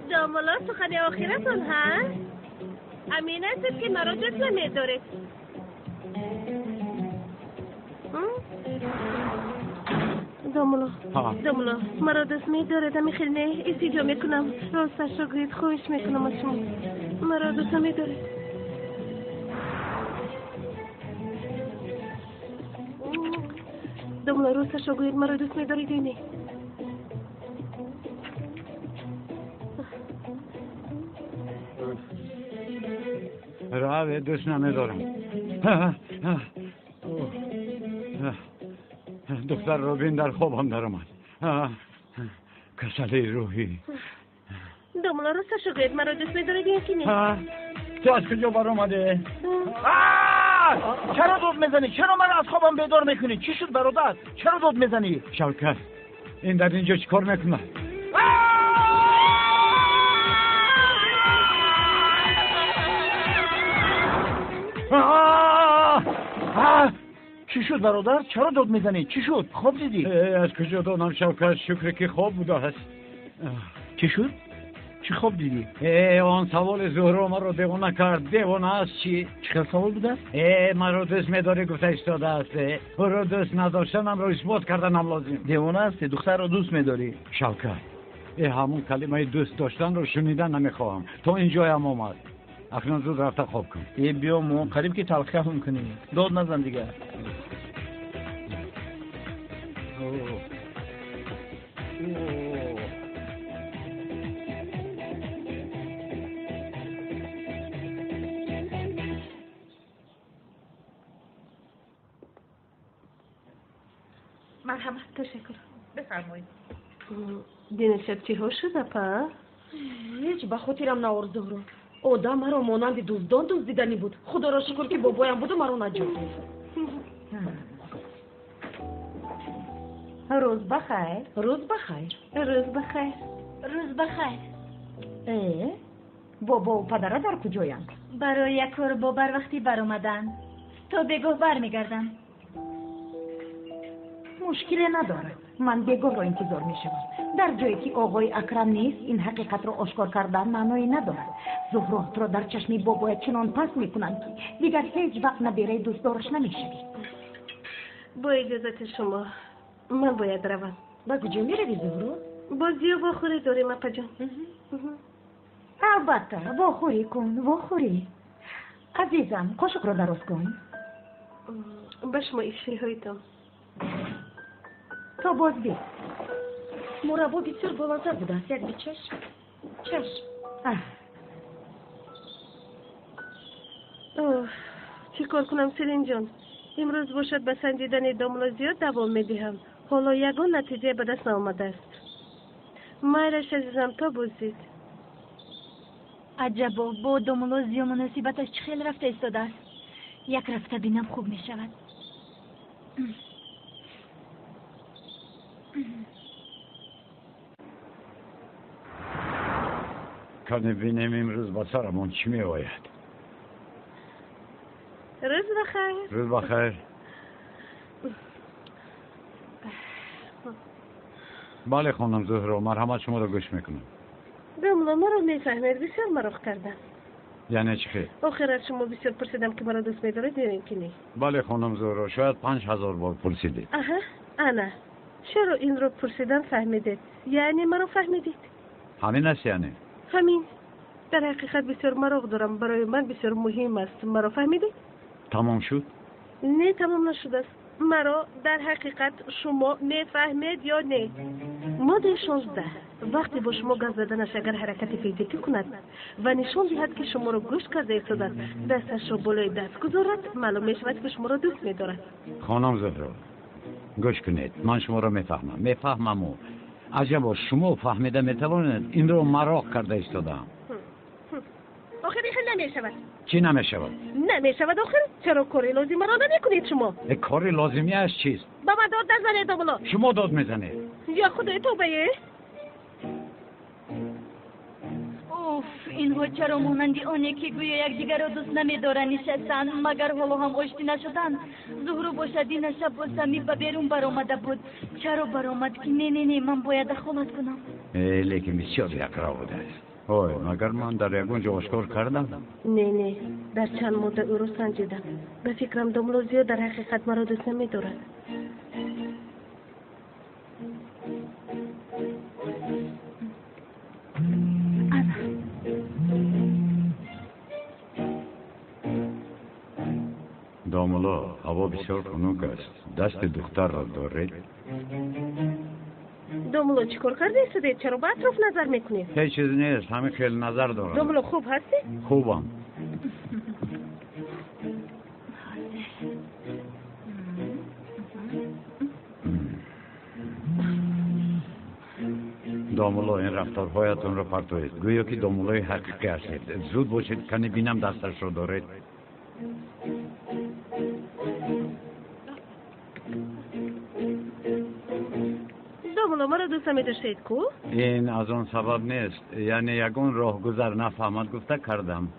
Домулло, сухани охиратон, ҳа? Амин ҳастед, ки маро дӯст намедоред? Домулло, домулло, маро дӯст медоред, ами хел не? Илтиҷо мекунам, росташро гӯед, хоҳиш мекунам аз шумо. Маро дӯст намедоред? Домулло, росташро гӯед, маро дӯст медоред ё не? Раве, дӯст намедорам. Духтар Робин дар хобам даромад. Касалии рӯҳӣ. Домулло, росташро гӯед, маро дӯст медоред ё ки не? Ту аз куҷо баромадӣ? Чаро дод мезанӣ? Чаро маро аз хобам бедор мекунӣ? Чӣ шуд, бародар? Чаро дод мезанӣ? Шавкат, ин дар инҷо чӣ кор мекунад? Чӣ шуд, бародар? Чаро дод мезанӣ? Чӣ шуд? Хоб дидӣ? Аз куҷо донам, Шавкат? Шукре ки хоб будааст. Чӣ шуд? Чӣ хоб дидӣ? Он саволи Зуҳро маро девона кард. Девона аст чӣ? Чӣ хел савол будааст? Маро дӯст медорӣ гуфта истодааст. Ӯро дӯст надоштанамро исбот карданам лозим. Девона ҳастӣ, духтарро дӯст медорӣ. Шавкат, ҳамун калимаи дӯст доштанро шунидан намехоҳам. То ин ҷоям омад. Акнун зуд рафта хоб кун. Биё, мо қариб ки талхиҳам кунӣ. Дод назан дигар. Марҳамат. Ташаккур. Бифармоед. Динашаб чиҳо шуд, апа? Ҳеҷ ба хотирам наор, Зуҳро. Одам маро монанди дуздон дуздиданӣ буд. Худоро шукр, ки бобоям буду маро наҷот дод. Рӯз ба хайр. Рӯз ба хайр. Рӯз ба хайр. Рӯз ба хайр. Бобову падара дар куҷоянд? Барои як кор бо барвақтӣ баромаданд. То бегоҳ бармегардам. Мушкиле надорад. Ман бегоҳро интизор мешавам. Дар ҷое ки оғои Акрам нест, ин ҳақиқатро ошкор кардан маъное надорад. Зуҳротро дар чашми бобоят чунон паст мекунанд, ки дигар ҳеҷ вақт набераи дӯстдораш намешавӣ. Бо иҷозати шумо, ман бояд равам. Ба куҷо меравӣ, Зуҳро? Бо Зиё вохӯрӣ дорем, апаҷон. Албатта, вохӯрӣ кун, вохӯрӣ. Азизам, қошуқро дароз кун. Ба шумо иштиҳоитон. То боз бис. Мураббо бисёр болаззат будааст. Як бичаш. Чаш. Чӣ кор кунам, Селинҷон? Имрӯз бошад ба санҷидани домулло зиёд давом медиҳам. Ҳоло ягон натиҷа ба даст наомадааст. Майлаш, азизам, то боздид. Аҷабо, бо домулло Зиё муносибаташ чӣ хел рафта истодааст. Як рафта бинам хуб мешавад. Кане бинем имрӯз ба сарамон чӣ меояд. Рӯз ба хайр. Рӯз ба хайр. Бале, хонум Зуҳро, марҳамат, шуморо гӯш мекунам. Домулло, маро мефаҳмед, бисёр мароқ кардам. Яъне чӣ хел? Охир аз шумо бисёр пурсидам, ки маро дӯст медоред ё ин ки не. Бале, хонум Зуҳро, шояд 5000 бор пурсидед. Аҳа, ана. Чаро инро пурсидам фаҳмидед? Яъне маро фаҳмидед? Ҳамин аст яъне? Ҳамин. Дар ҳақиқат бисёр мароқ дорам, барои ман бисёр муҳим аст. Маро фаҳмидед? Тамом шуд? Не, тамом нашудааст. Маро дар ҳақиқат шумо мефаҳмед ё не? Моддаи 16. Вақте бо шумо гап заданаш агар ҳаракати физикӣ кунад ва нишон диҳад, ки шуморо гӯш карда истодааст, дасташро болои даст гузорад, маълум мешавад, ки шуморо дӯст медорад. Хонум Зуҳро, гӯш кунед, ман шуморо мефаҳмам, мефаҳмаму. Аҷабо, шумо фаҳмида метавонед, инро мароқ карда истодаам. Охир ин хел намешавад. Чӣ намешавад? Намешавад охир. Чаро кори лозимаро намекунед шумо? Кори лозимиаш чист? Ба ман дод назанед, домулло. Шумо дод мезанед. Ё худои тобае. Уф, инҳо чаро монанди оне ки гӯё якдигарро дӯст намедоранд нишастанд, магар ҳоло ҳам оштӣ нашуданд? Зуҳро бошад дина шаб бо Самим ба берун баромада буд. Чаро баромад ки не, не, не, ман бояд дахолат кунам. Лекин бисёр якро будааст. Ой, магар ман дар ягон ҷо ошкор кардам? Не, не, дар чанд мудда ӯро санҷидам. Ба фикрам, домулло зиёд дар ҳақиқат маро дӯст намедорад. Домулло, ҳаво бисёр хунук аст. Дасти духтарро доред? Домулло, чӣ кор карда истодед? Чаро ба атроф назар мекунед? Ҳеҷ чиз нест, ҳамин хел назар дорам. Домулло, хуб ҳастӣ? Хубам. Домулло, ин рафторҳоятонро партоед. Гӯё ки домуллои ҳақиқӣ ҳастед. Зуд бошед, кани бинам дасташро доред. Домулло, маро дӯст намедоштед ку? Ин аз он сабаб нест. Яъне ягон роҳгузар нафаҳмад гуфта кардам.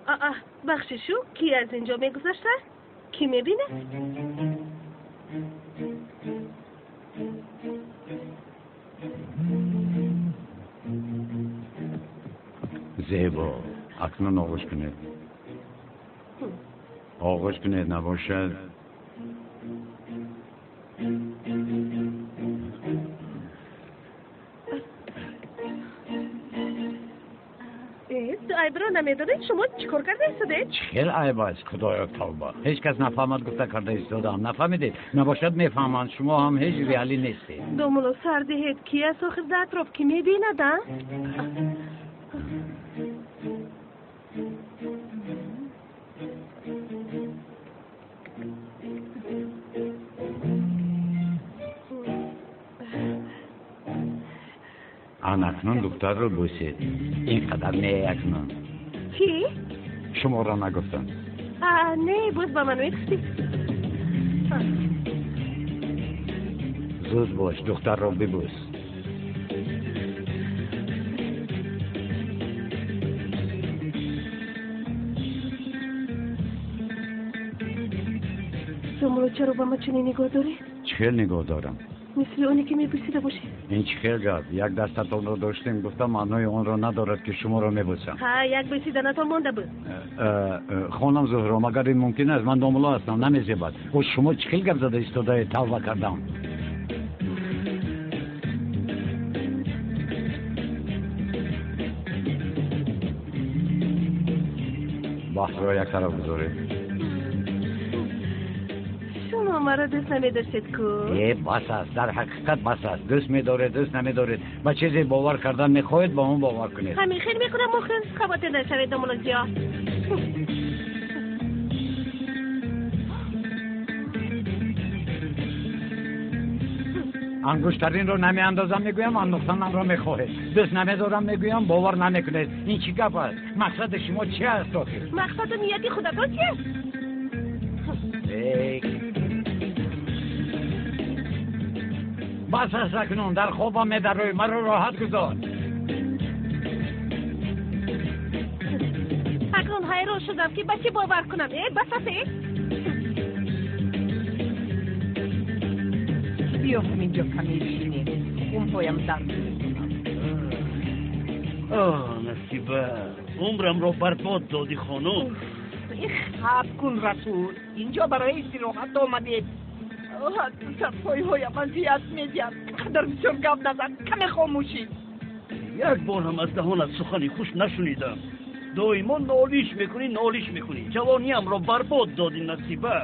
Аа, бахшишу, ки аз ин ҷо мегузашта? Кӣ мебинад? Зебо, акнун оғӯш кунед. Оғӯш кунед, набошад. Ту айбро намедонед? Шумо чӣ кор карда истодед? Чӣ хел айб аст, худоё тавба. Ҳеҷ кас нафаҳмад гуфта карда истодаам. Нафаҳмидед? Набошад мефаҳманд, шумо ҳам ҳеҷ реалӣ нестед. Домулло, сар диҳед, ки аст охир дар атроф, ки мебинад, а? Ан акнун духтарро бӯсед. Ин қадар не акнун. Чӣ? Шуморо нагуфтам. Не, боз ба ман мегуфтӣ. Зуд бош, духтарро бибӯс. Домулло, чаро ба ман чунин нигоҳ доред? Чӣ хел нигоҳ дорам? Мисли оне ки мепурсида бошед. Ин чӣ хел гап? Як дастатонро доштем, гуфта маънои онро надорад, ки шуморо мебӯсам. Ҳа, як бӯсиданатон монда буд. Хонум Зуҳро, магар ин мумкин аст? Ман домулло ҳастам, намезебад. О, шумо чӣ хел гап зада истодаед? Тавба кардам. Баҳсро як тараф гузоред. Шумо маро дӯст намедоштед ку? Бас аст, дар ҳақиқат бас аст. Дӯст медоред, дӯст намедоред. Ба чизе бовар кардан мехоҳед, ба он бовар кунед. Ҳамин хел мекунам охир. Хавотир нашавед, домулло зиё. Ангуштаринро намеандозам мегӯям, андохтанамро мехоҳед. Дӯст намедорам мегӯям, бовар намекунед. Ин чӣ гап аст? Мақсади шумо чи аст охир? Мақсаду нияти худатон чи аст? Бас аст акнун, дар хобам медароӣ, маро роҳат гузор. Акнун ҳайрон шудам, ки ба чӣ бовар кунам. Бас аст, Биё ҳаминҷо каме бишинем. Нохунҳоям дард мекунад. Оҳ, Насиба, умрамро барбод додӣ, хонум. Хаб кун, Расул, инҷо барои истироҳат омадед. Сарпойҳоям азият медиҳад. Қадар бисёр гап назан, каме хомӯшӣ. Як бор ҳам аз даҳонат сухани хуш нашунидам. Доимо нолиш мекунӣ, нолиш мекунӣ. Ҷавониамро барбод додӣ, Насиба.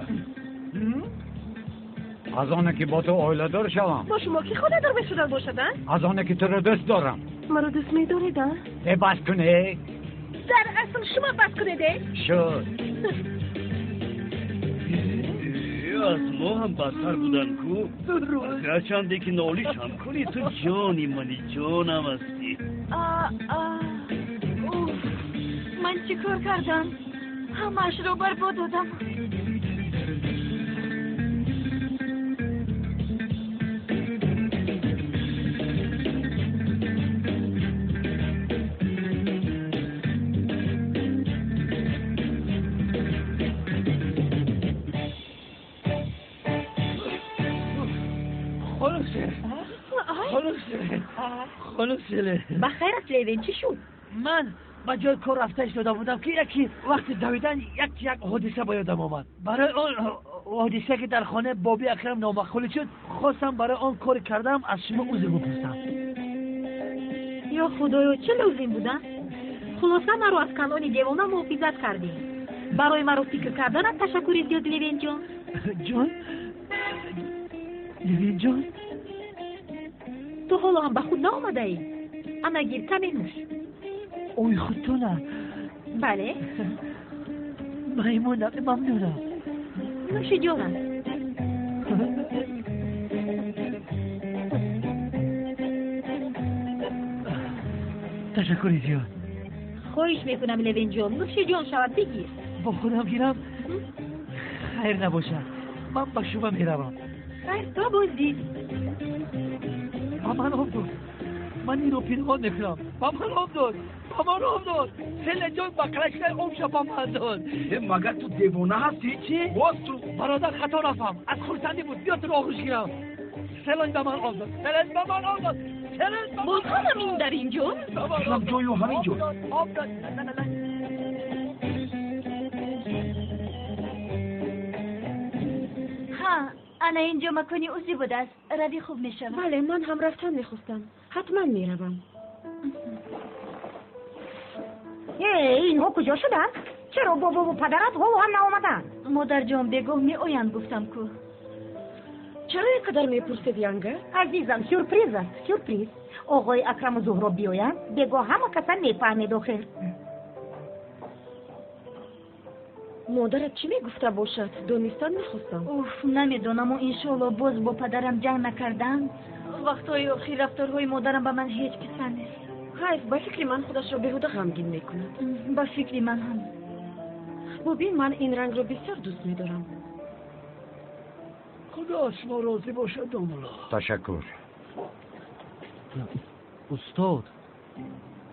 Аз оне ки бо ту оиладор шавам. Бо шумо ки хонадор мешудан бошад, а? Аз оне ки туро дӯст дорам. Маро дӯст медоред, а? Э, бас кунед. Дар асл шумо бас кунед, э? Шуд. Аз мо ҳам бадтар будан ку. Гарчанде ки нолиш ҳам кунӣ, ту ҷони мани, ҷонам ҳастӣ. Ман чӣ кор кардам? Ҳамаашро барбод додам. Ба хайр аст, Левин, чӣ шуд? Ман ба ҷои кор рафта истода будам, ки яке вақти давидан як ҳодиса ба ёдам омад. Барои он ҳодиса, ки дар хонаи Боби Акрам номаъқулӣ шуд, хостам барои он кори кардаам аз шумо узр бипурсам. Ё Худоё, чӣ лозим буда? Хулоса, маро аз канони девона муҳофизат кардӣ. Барои маро фикр карданат ташаккури зиёд, Левинҷон. Ҷон, Левинҷон, ту ҳоло ҳам ба худ наомадаӣ? Ана гир, каме нӯш. Ой, худтона? Бале. Маймунам, мамнунам. Нӯши ҷонам. Ташаккури зиёд. Хоҳиш мекунам, Левинҷон, нӯши ҷон шавад, бигир. Бо худам гирам? Хайр набошад, ман ба шуба меравам. Хайр, то боздид. Ба ман об дод. Ман инро пинҳон мекунам. Ба ман об дод, ба ман об дод. Селаҷон ба қалашкаи обша ба ман дод. Магар ту девона ҳастӣ? Чӣ? Боз ту. Бародар, хато нафаҳм, аз хурсандӣ буд. Биё туро оғӯш гирам. Селон ба ман об дод, селон ба ман об дод. Боз ҳамам ин дар ин ҷо? Ҳам ҷою ҳамин ҷо. Об дод. Ҳа, ана ин ҷо макони узӣ будааст. Рави, хуб мешавад. Бале, ман ҳам рафтан мехостам. Ҳатман меравам. Э, инҳо куҷо шуданд? Чаро бобову падарат ҳоло ҳам наомаданд? Модарҷон, бегоҳ меоянд, гуфтам ку. Чаро ин қадар мепурсед, Янга? Азизам, сюрприз аст, сюрприз. Оғои Акраму Зуҳро биёянд, бегоҳ ҳама каса мефаҳмед охир. Модарат чӣ мегуфта бошад? Донистан мехостам. Уф, намедонаму, иншоалло боз бо падарам ҷанг накардам. Вақтҳои охир рафторҳои модарам ба ман ҳеҷ писанд нест. Ҳайф, ба фикри ман худашро беҳуда ғамгин мекунад. Ба фикри ман ҳам. Бубин, ман ин рангро бисёр дӯст медорам. Худо аз шумо розӣ бошад, домулло. Ташаккур. Устод.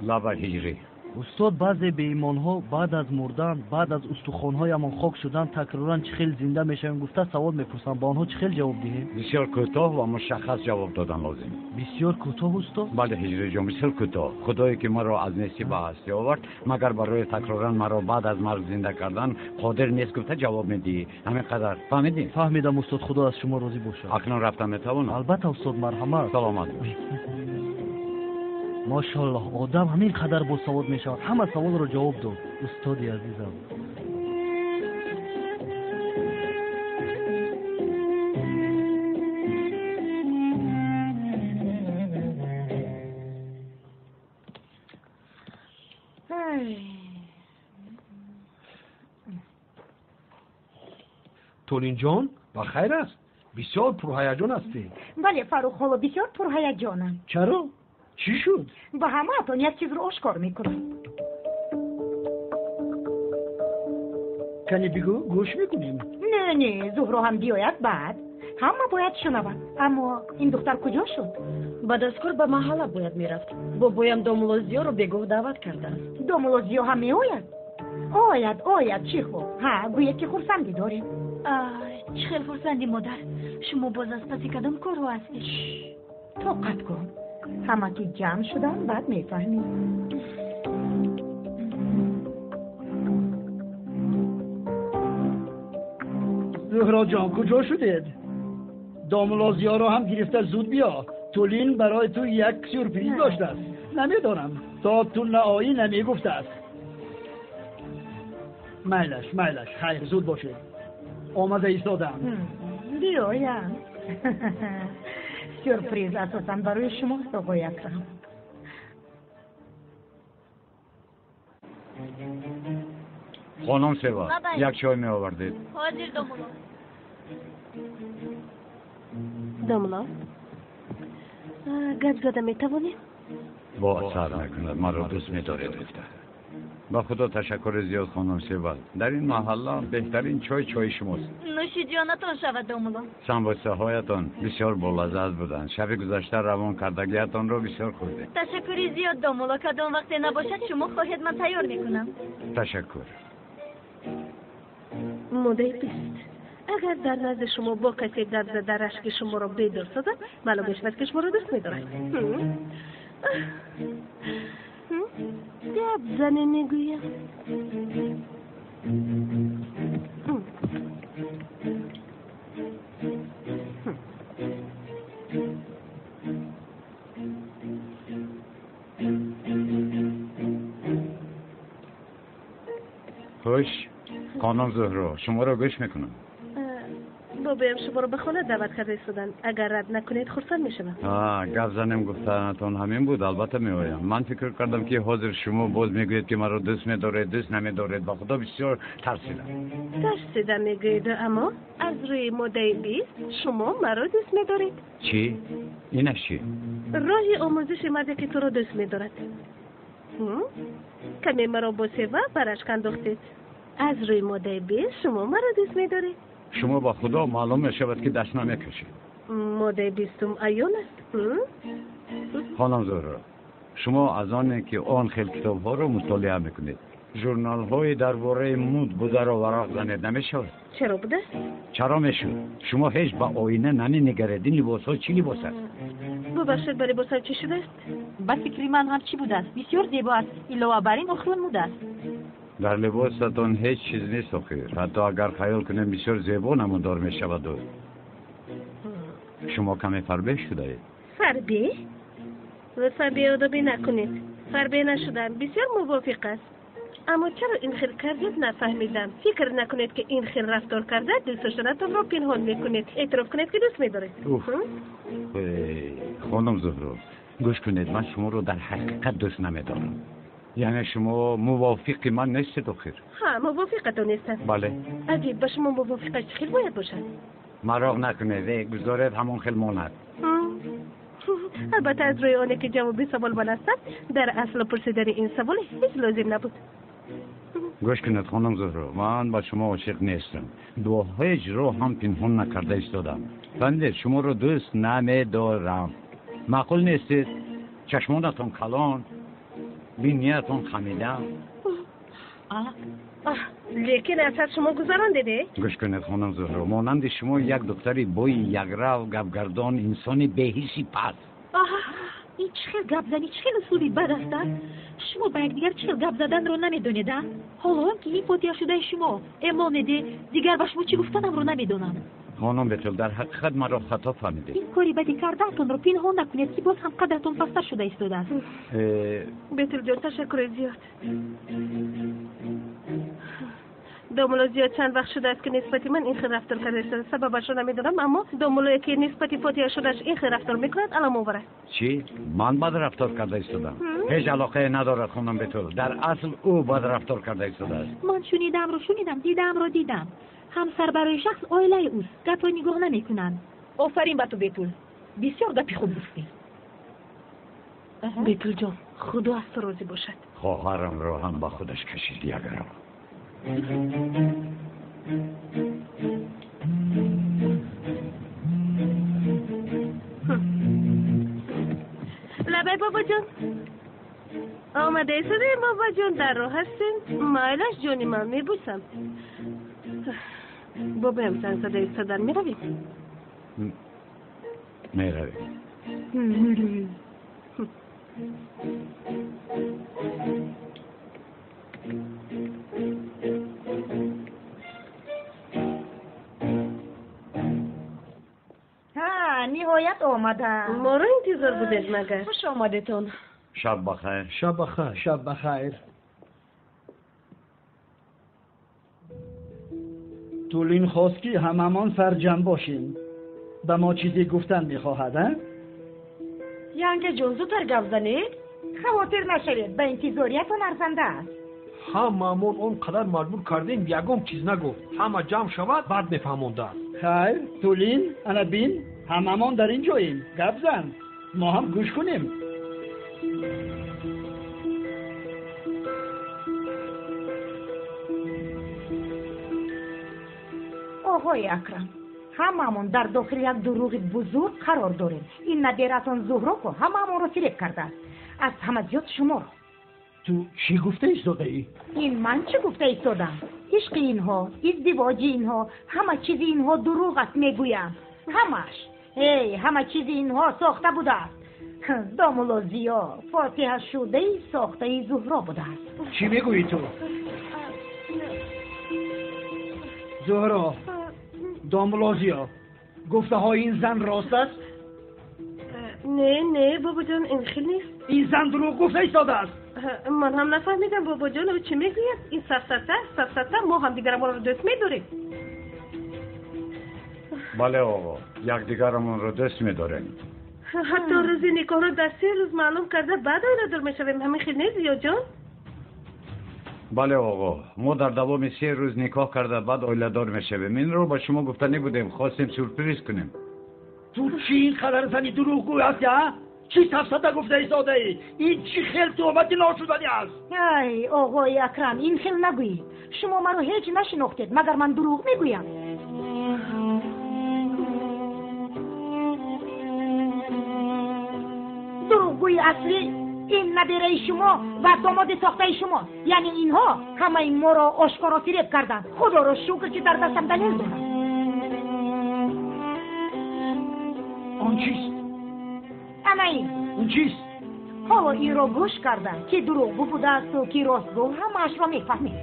Лаба, Ҳиҷрӣ. Устод, баъзе беимонҳо баъд аз мурдан, баъд аз устухонҳоямон хок шудан, такроран чӣ хел зинда мешавем гуфта савол мепурсанд. Ба онҳо чӣ хел ҷавоб диҳем? Бисёр кӯтоҳ ва мушаххас ҷавоб додан лозим. Бисёр кӯтоҳ, устод? Бале, Ҳиҷриҷон, бисёр кӯтоҳ. Худое ки маро аз нестӣ ба ҳастӣ овард, магар барои такроран маро баъд аз марг зинда кардан қодир нест гуфта ҷавоб медиҳӣ. Ҳамин қадар. Фаҳмидӣ? Фаҳмидам, устод, худо аз шумо розӣ бошад. Акнун рафта метавонам? Албатта, устод, марҳамат. Саломат бош. Мошаллоҳ, одам ҳамин қадар босавод мешавад. Ҳама саволро ҷавоб дод, устоди азизам. Толинҷон, ба хайр аст? Бисёр пурҳаяҷон ҳастӣ. Бале, Фаррух, ҳоло бисёр пурҳаяҷонам. Чаро? Чӣ шуд? Ба ҳамаатон як чизро ошкор мекунам. Кане бигӯ, гӯш мекунем. Не, не, Зуҳро ҳам биёяд баъд. Ҳама бояд шунавад. Аммо ин духтар куҷо шуд? Баъд аз кор ба маҳалла бояд мерафт. Бобоям домулло Зиёро бегоҳ даъват кардааст. Домулло Зиё ҳам меояд? Ояд, ояд, чӣ хуб. Ҳа, гӯед ки хурсандӣ дорем. Чӣ хел хурсандӣ, модар? Шумо боз аз паси кадом корҳо ҳастед? Тоқат кун, ҳама ки ҷамъ шуданд, баъд мефаҳмӣ. Зуҳроҷон, куҷо шудед? Домулло Зиёро ҳам гирифта зуд биё. Тулин барои ту як сюрприз доштааст. Намедонам, то ту наоӣ намегуфтааст. Майлаш, майлаш, хайр, зуд бошед. Омада истодам. Биёям. Сюрприз асосан барои шумост, оғои Акрам. Хонум Сева, як чой меовардед. Ҳозир, домулло. Домулло, гап зада метавонем? Бо сар мекунад, маро дӯст медоред гуфта. Ба худо ташаккури зиёд, хонум Сева. Дар ин маҳалла беҳтарин чой чои шумост. Нӯши ҷонатон шавад, домулло. Самбусаҳоятон бисёр болаззат буданд. Шаби гузашта равон кардагиятонро бисёр хӯрдем. Ташаккури зиёд, домулло. Кадом вақте набошад, шумо хоҳед, ман тайёр мекунам. Ташаккур. Моддаи 20. Агар дар назди шумо бо касе гап зада рашки шуморо бедор созад, маълум мешавад, ки шуморо дӯст медорад. Гап зане мегӯям. Хуш, хонум Зуҳро, шуморо гӯш мекунам. Бобоям шуморо ба хона даъват карда истоданд. Агар рад накунед, хурсанд мешавам. Гап занем гуфтанатон ҳамин буд, албатта меоям. Ман фикр кардам, ки ҳозир шумо боз мегӯед, ки маро дӯст медоред, дӯст намедоред. Ба худо бисёр тарсидам. Тарсида мегӯед, аммо аз рӯи моддаи 20 шумо маро дӯст медоред. Чӣ? Инаш чӣ? Роҳи омӯзиши марде, ки туро дӯст медорад. Каме маро бо Сева ба рашк андохтед. Аз рӯи моддаи 20 шумо маро дӯст медоред. Шумо ба худо маълум мешавад, ки даст намекашед. Моддаи 20 аён аст. Хонум Зуҳро, шумо аз оне ки он хел китобҳоро мутолиа мекунед, журналҳои дар бораи муд бударо варақ занед намешавад? Чаро будааст? Чаро мешуд? Шумо ҳеҷ ба оина наменигаред. Ин либосҳо чӣ либос аст? Бубахшед, ба либосам чӣ шудааст? Ба фикри ман ҳам чӣ будааст? Бисёр зебо аст. Илова бар ин охирон муд аст. Дар либосатон ҳеҷ чиз нест охир. Ҳатто агар хаёл кунем, бисёр зебо намудор мешавад. Шумо каме фарбеҳ шудаед. Фарбеҳ? Лутфан беодобӣ накунед. Фарбеҳ нашудам, бисёр мувофиқ аст. Аммо чаро ин хел кардед, нафаҳмидам. Фикр накунед, ки ин хел рафтор карда дӯст доштанатонро пинҳон мекунед. Эътироф кунед, ки дӯст медоред. Хонум Зуҳро, гӯш кунед, ман шуморо дар ҳақиқат дӯст намедорам. Яъне шумо мувофиқи ман нестед охир. Ҳа, мувофиқатон нестам. Бале. Аҷиб, ба шумо мувофиқа чӣ хел бояд бошад? Мароқ накунед, гузоред ҳамон хел монад. Албатта, аз рӯи оне ки ҷавоби савол ман ҳастам, дар асл пурсидани ин савол ҳеҷ лозим набуд. Гӯш кунед, хонум Зуҳро, ман ба шумо ошиқ нестам. Бо ҳеҷ роҳ ҳам пинҳон накарда истодам. Фаҳмидед, шуморо дӯст намедорам. Маъқул нестед, чашмонатон калон, биниятон хамида. Лекин аз ҳад шумо гузарондед, э? Гӯш кунед, хонум Зуҳро, монанди шумо як духтари бои якрав, гапгардон, инсони беҳисси паст. Ин чӣ хел гапзанӣ, чӣ хел усули бад аст, а? Шумо ба якдигар чӣ хел гап заданро намедонед, а? Ҳоло он ки ин фотиҳашудаи шумо эмонеде, дигар ба шумо чӣ гуфтанамро намедонам. Хонум Бетул, дар ҳақиқат маро хато фаҳмидед. Ин кори бади кардаатонро пинҳон накунед, ки боз ҳам қадратон пасттар шуда истодааст. Бетулҷон, ташаккури зиёд. Домулло Зиёд чанд вақт шудааст, ки нисбати ман ин хел рафтор карда истодааст. Сабабашро намедонам, аммо домуллое, ки нисбати фотиҳа шудааш ин хел рафтор мекунад, аламовар аст. Чӣ? Ман бад рафтор карда истодам? Ҳеҷ алоқае надорад, хонум Бетул. Дар асл ӯ бад рафтор карда истодааст. Ман шунидаамро шунидам, дидаамро дидам. Ҳамсар барои шахс оилаи ӯст, гапро нигоҳ намекунанд. Офарин ба ту, Бетул, бисёр гапи хуб гуфтӣ. Бетулҷон, худо аз ту розӣ бошад. Хоҳарамро ҳам ба худаш кашид ягарам. Лабай, бобоҷон, омада истодаем. Бобоҷон, дар роҳ ҳастем. Майлаш, ҷони ман, мебӯсам. Бобоям занг зада истодан, меравем? Меравем. Ниҳоят омадам. Моро интизор будед магар? Хуш омадетон. Шаб бахайр. Шаб бахайр. Шаб бахайр. Тулин хост ки ҳамамон сарҷамъ бошем. Ба мо чизе гуфтан мехоҳад, а? Янгаҷон, зудтар гап занед. Хавотир нашавед, ба интизориятон арзанда аст. Ҳамамон он қадар маҷбур кардем, ягон чиз нагуфт. Ҳама ҷамъ шавад, баъд мефаҳмондааст. Хайр, Тулин, ана бин, ҳамамон дар ин ҷоем. Гап зан, мо ҳам гӯш кунем. Оғои Акрам, ҳамаамон дар дохили як дурӯғи бузург қарор дорем. Ин набератон Зуҳроку ҳамаамонро фиреб кардааст. Аз ҳама зиёд шуморо. Ту чӣ гуфта истодаӣ? Ин ман чӣ гуфта истодам? Ишқи инҳо, издивоҷи инҳо, ҳама чизи инҳо дурӯғ аст мегӯям. Ҳамаш. Эй, ҳама чизи инҳо сохта будааст. Домулло Зиё фотиҳашудаи сохтаи Зуҳро будааст. Чӣ мегӯӣ ту? Зуҳро, домулло Зиё, гуфтаҳои ин зан рост аст? Не, не, бобоҷон, ин хел нест. Ин зан дурӯғ гуфта истодааст. Ман ҳам нафаҳмидам, бобоҷон, ӯ чӣ мегӯяд? Ин сафсата, сафсата, мо ҳамдигарамонро дӯст медорем. Бале, оғо, якдигарамонро дӯст медорем. Ҳатто рӯзи никоҳро дар 3 рӯз маълум карда, баъд оиладор мешавем. Ҳамин хел нест, Зиёҷон? Бале, оғо, мо дар давоми 3 рӯз никоҳ карда, баъд оиладор мешавем. Инро ба шумо гуфта набудем, хостем сюрприз кунем. Ту чӣ ин қадар зани дурӯғгӯй ҳастӣ, а? Чӣ сафсата гуфта истодаӣ? Ин чӣ хел туҳмати ношуданӣ аст? Ай, оғои Акрам, ин хел нагӯед. Шумо маро ҳеҷ нашинохтед, магар ман дурӯғ мегӯям? Дурӯғгӯи аслӣ ин набераи шумо ва домоди сохтаи шумост. Яъне инҳо ҳамаи моро ошкоро фиреб карданд. Худоро шукр, ки дар дастам далел дорам. Он чист? Ана ин. Он чист? Ҳоло инро гӯш карда, ки дурӯғгӯ будаасту ки ростгӯ, ҳамаашро мефаҳмед.